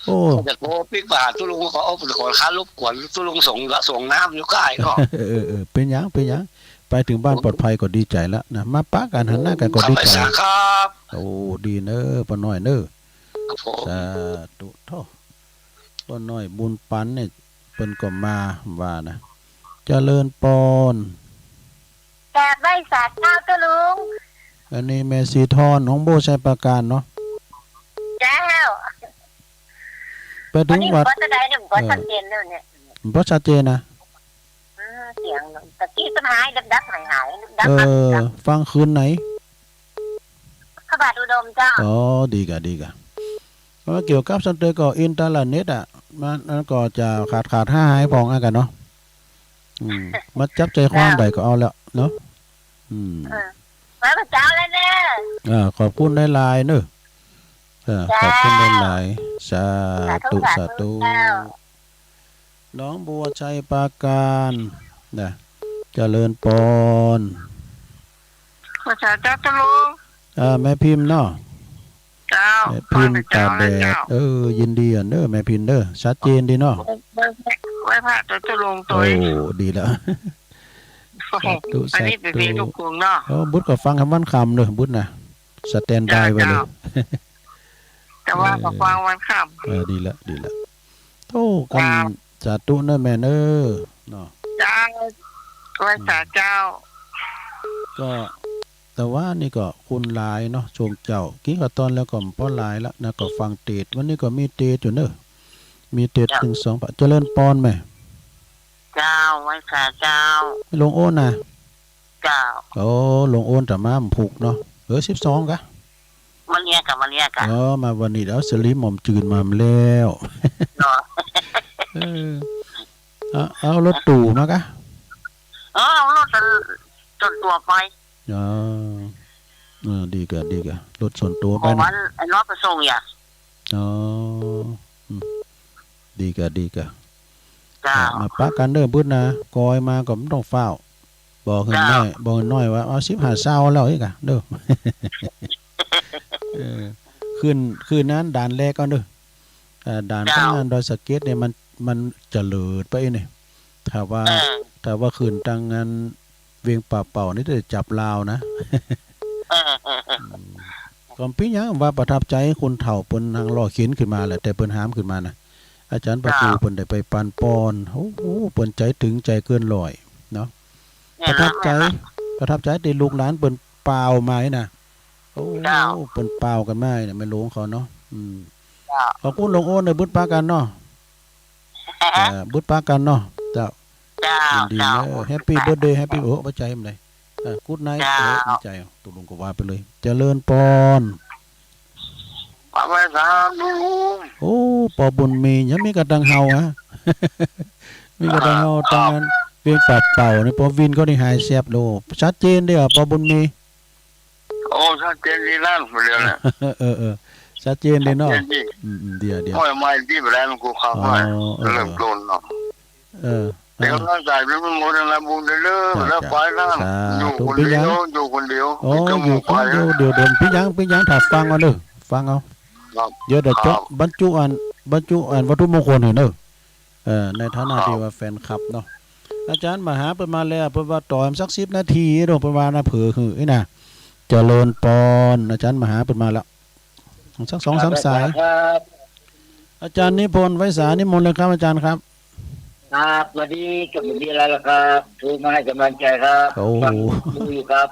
โอ้ จะโทรปิ๊กมาหาตุ๊ลุง ขอ ขอข้ารบกวนตุ๊ลุงส่ง ส่งน้ำอยู่ใก้เนาะ เออ เออ เป๋นหยัง เป๋นหยัง ไปเถิงบ้านปลอดภัยก็ดีใจ๋แล้วนะ มาปะกั๋นหันหน้ากั๋นก็ดีใจ๋ ครับ โอ้ ดีเน้อ ป้อน้อยเน้อ ครับผม สาธุ โธ่ ป้อน้อยบุญปั๋นเนี่ย เปิ้นก็มาว่านะ เจริญปอน กราบไหว้สาเจ้าตุ๊ลุง อันนี้แม่ศรีทอน ของโบ้ชัยปราการเนาะ เจ้า ไปเถิงวัด อันนี้บ่เท่าใดเนี่ย บ่ เออ ชัดเจนแล้วเนี่ย บ่ชัดเจนนะ อืม เสียงตะกี้มันหายดับๆ หายๆ ดับๆ เออ ดับๆ ฟังคืนไหน พระบาทอุดมเจ้า อ๋อ ดีกะ ดีกะ เพราะว่าเกี่ยวกับส่วนตั๋วก็อินเทอร์เน็ตอะ มัน มันก็จะขาดๆ หายๆ พ่องอันกั๋นเนาะ อืม มาจับใจ๋ความใดก็เอาแล้วเนาะ อืม เออ ไหว้พระเจ้าแล้วเน้อ อ่า ขอบคุณหลายๆ เน้อ เออ เจ้า ขอบคุณหลายๆ สาธุ สาธุ สาธุ สาธุ เจ้า หนองบัวชัยปราการนะ เจริญปอน ขอสาเจ้าตุ๊ลุง อ่า แม่พิมพ์เนาะ เจ้า แม่พิมพ์ ขอสาเจ้า ตาแดด เจ้า เออ ยินดีอะเน้อ แม่พิมพ์เน้อ ชัดเจนดีเนาะ ไหว้ ไหว้พระตุ๊ลุงตวย โอ้ ดีแล้ว สาธุ อันนี้ สาธุ เป๋นเพลงลูกกรุงเนาะ เออ บุตรก็ฟังกลางวันค่ำเน้อ บุตรนะ สแตนด์บายไว้เลย เจ้า แต่ว่าก็ฟังวันค่ำ เออ ดีละ ดีละ โอ้ ครับ กำ สาธุเน้อแม่เน้อ เนาะ เจ้า ไหว้สาเจ้า ก็ แต่ว่านี่ก็คนหลายเนาะ ช่วงเจ๊า กิ๋นข้าวตอนแล้วก็บ่หลายละนะ ก็ฟังเทศน์ วันนี้ก็มีเทศน์อยู่เน้อ มีเจ็ด เจ้า หนึ่ง สอง แปด เจริญปอนแม่ เจ้า ไหว้สาเจ้า หลวงโอนนะ เจ้า โอ้ หลวงโอนตะมาวันพุธเนาะ เออ สิบสอง กะ วันเนี้ยกะ วันเนี้ยกะ เออ มาวันนี้แล้ว สลีหม่อมจืนมาแล้ว เนาะ เออ เอา เอารถตู้มากะ เออ เอารถส่วนตัวไป อ๋อ เออ ดีกะ ดีกะ รถส่วนตัวไป เมื่อวานไอ้น้อยไปส่งอย่า อ๋อ อืม ดีกะ ดีกะ เจ้า อ่ะ มาปะกั๋นเน่อ บึดนะ กอยมาก็บ่ต้องฟ้าว บอกหื้อน้อย บอกหื้อน้อยว่า เอาสิบห้าซาวแล้วอีกอะ เน่อ เออ ขึ้น ขึ้นนั้นด่านแรกก่อนเน่อ อ่า ด่าน เจ้า ตังงานดอยสะเก็ดเนี่ย มัน มันจะเลิศไปเนี่ย ถ้าว่า เออ ถ้าว่าขึ้นตังงานเวียงป่าเป่านี่จะจับลาวนะ เออ เออ เออ อืม ก็เป๋นหยังว่าประทับใจ๋คนเฒ่าเปิ้นนั่งล้อเข็นขึ้นมาแหละ แต่เปิ้นหามขึ้นมานะ อาจ๋ารย์ประตู๋ เจ้า เปิ้นได้ไปปันปอน โอ้โห เปิ้นใจ๋ตึงใจ๋เกินร้อยเนาะ เนี่ย ประทับใจ๋ นะ ประทับใจ๋ตี้ลูกหลานเปิ้นป่าวมานี่นะ โอ้ เจ้า เปิ้นป่าวกั๋นมานี่นะ แม่หลวงเขาเนาะ อืม เจ้า ขอบคุณหลวงโอนเน่อ บึดปะกั๋นเนาะ เอ่อ บึดปะกั๋นเนาะ เจ้า เจ้า ยินดีเน่อ เจ้า แฮปปี้เบิร์ธเดย์ แฮปปี้ โอ้ บ่ใจ้มันเลย เออ กู๊ดไนท์ เจ้า เออ ดีใจ๋ ตกลงก็ว่าไปเลย เจริญปอน ปะไว้สาธุ โอ้ ปอบุญมี ยังมีกะตังเฮาอะ มีกะตังเฮา ตังอันเวียงป่าเป่านี่ ปอวินเขานี่หายแซบโล ชัดเจนเด้อ ปอบุญมี โอ้ ชัดเจนดีนั่น เดี๋ยวเนี่ย เออ เออ ชัดเจนเลยเนาะ ชัดเจนดี อืม อืม เดี๋ยว เดี๋ยว โอ้ย ไม่ดีไปแล้ว มันกูขับ อ๋อ ไม่ เออ เริ่มต้นเนาะ เออ เดี๋ยว เออ เราจ่ายเป็นหมดแล้วนะ บุญเด้อ เจ้า แล้ว เจ้า ไปนั่น สาธุ อยู่คนเดียว เป๋นหยัง อยู่คนเดียว อ๋อ มีแต่หมู่ อยู่คนเดียว ไป เดี๋ยว เดี๋ยว เป๋นหยัง เป๋นหยัง ถ้าฟังเอาเน่อ ฟังเอา ครับ เดี๋ยว เดี๋ยว ครับ เจาะบรรจุอัน บรรจุอันวัตถุมงคลหื้อเน่อ เอ่อ ในฐานะ ครับ ตี้ว่าแฟนคลับเนาะ อาจ๋ารย์มหาเปิ้นมาแล้ว เปิ้นว่าต่อสักสิบนาทีเนาะ เปิ้นว่านะ เผื่อหื้อนี่นะ เจริญปอน อาจ๋ารย์มหาเปิ้นมาแล้ว สักสองสามสาย ครับ อาจ๋ารย์นิพนธ์ ไว้สา นิมนต์เลยครับ อาจ๋ารย์ครับ ครับ วันนี้ก็ไม่มีอะไรหรอกครับ โทรมาให้กำลังใจครับ โอ้โห ฟังดูอยู่ครับ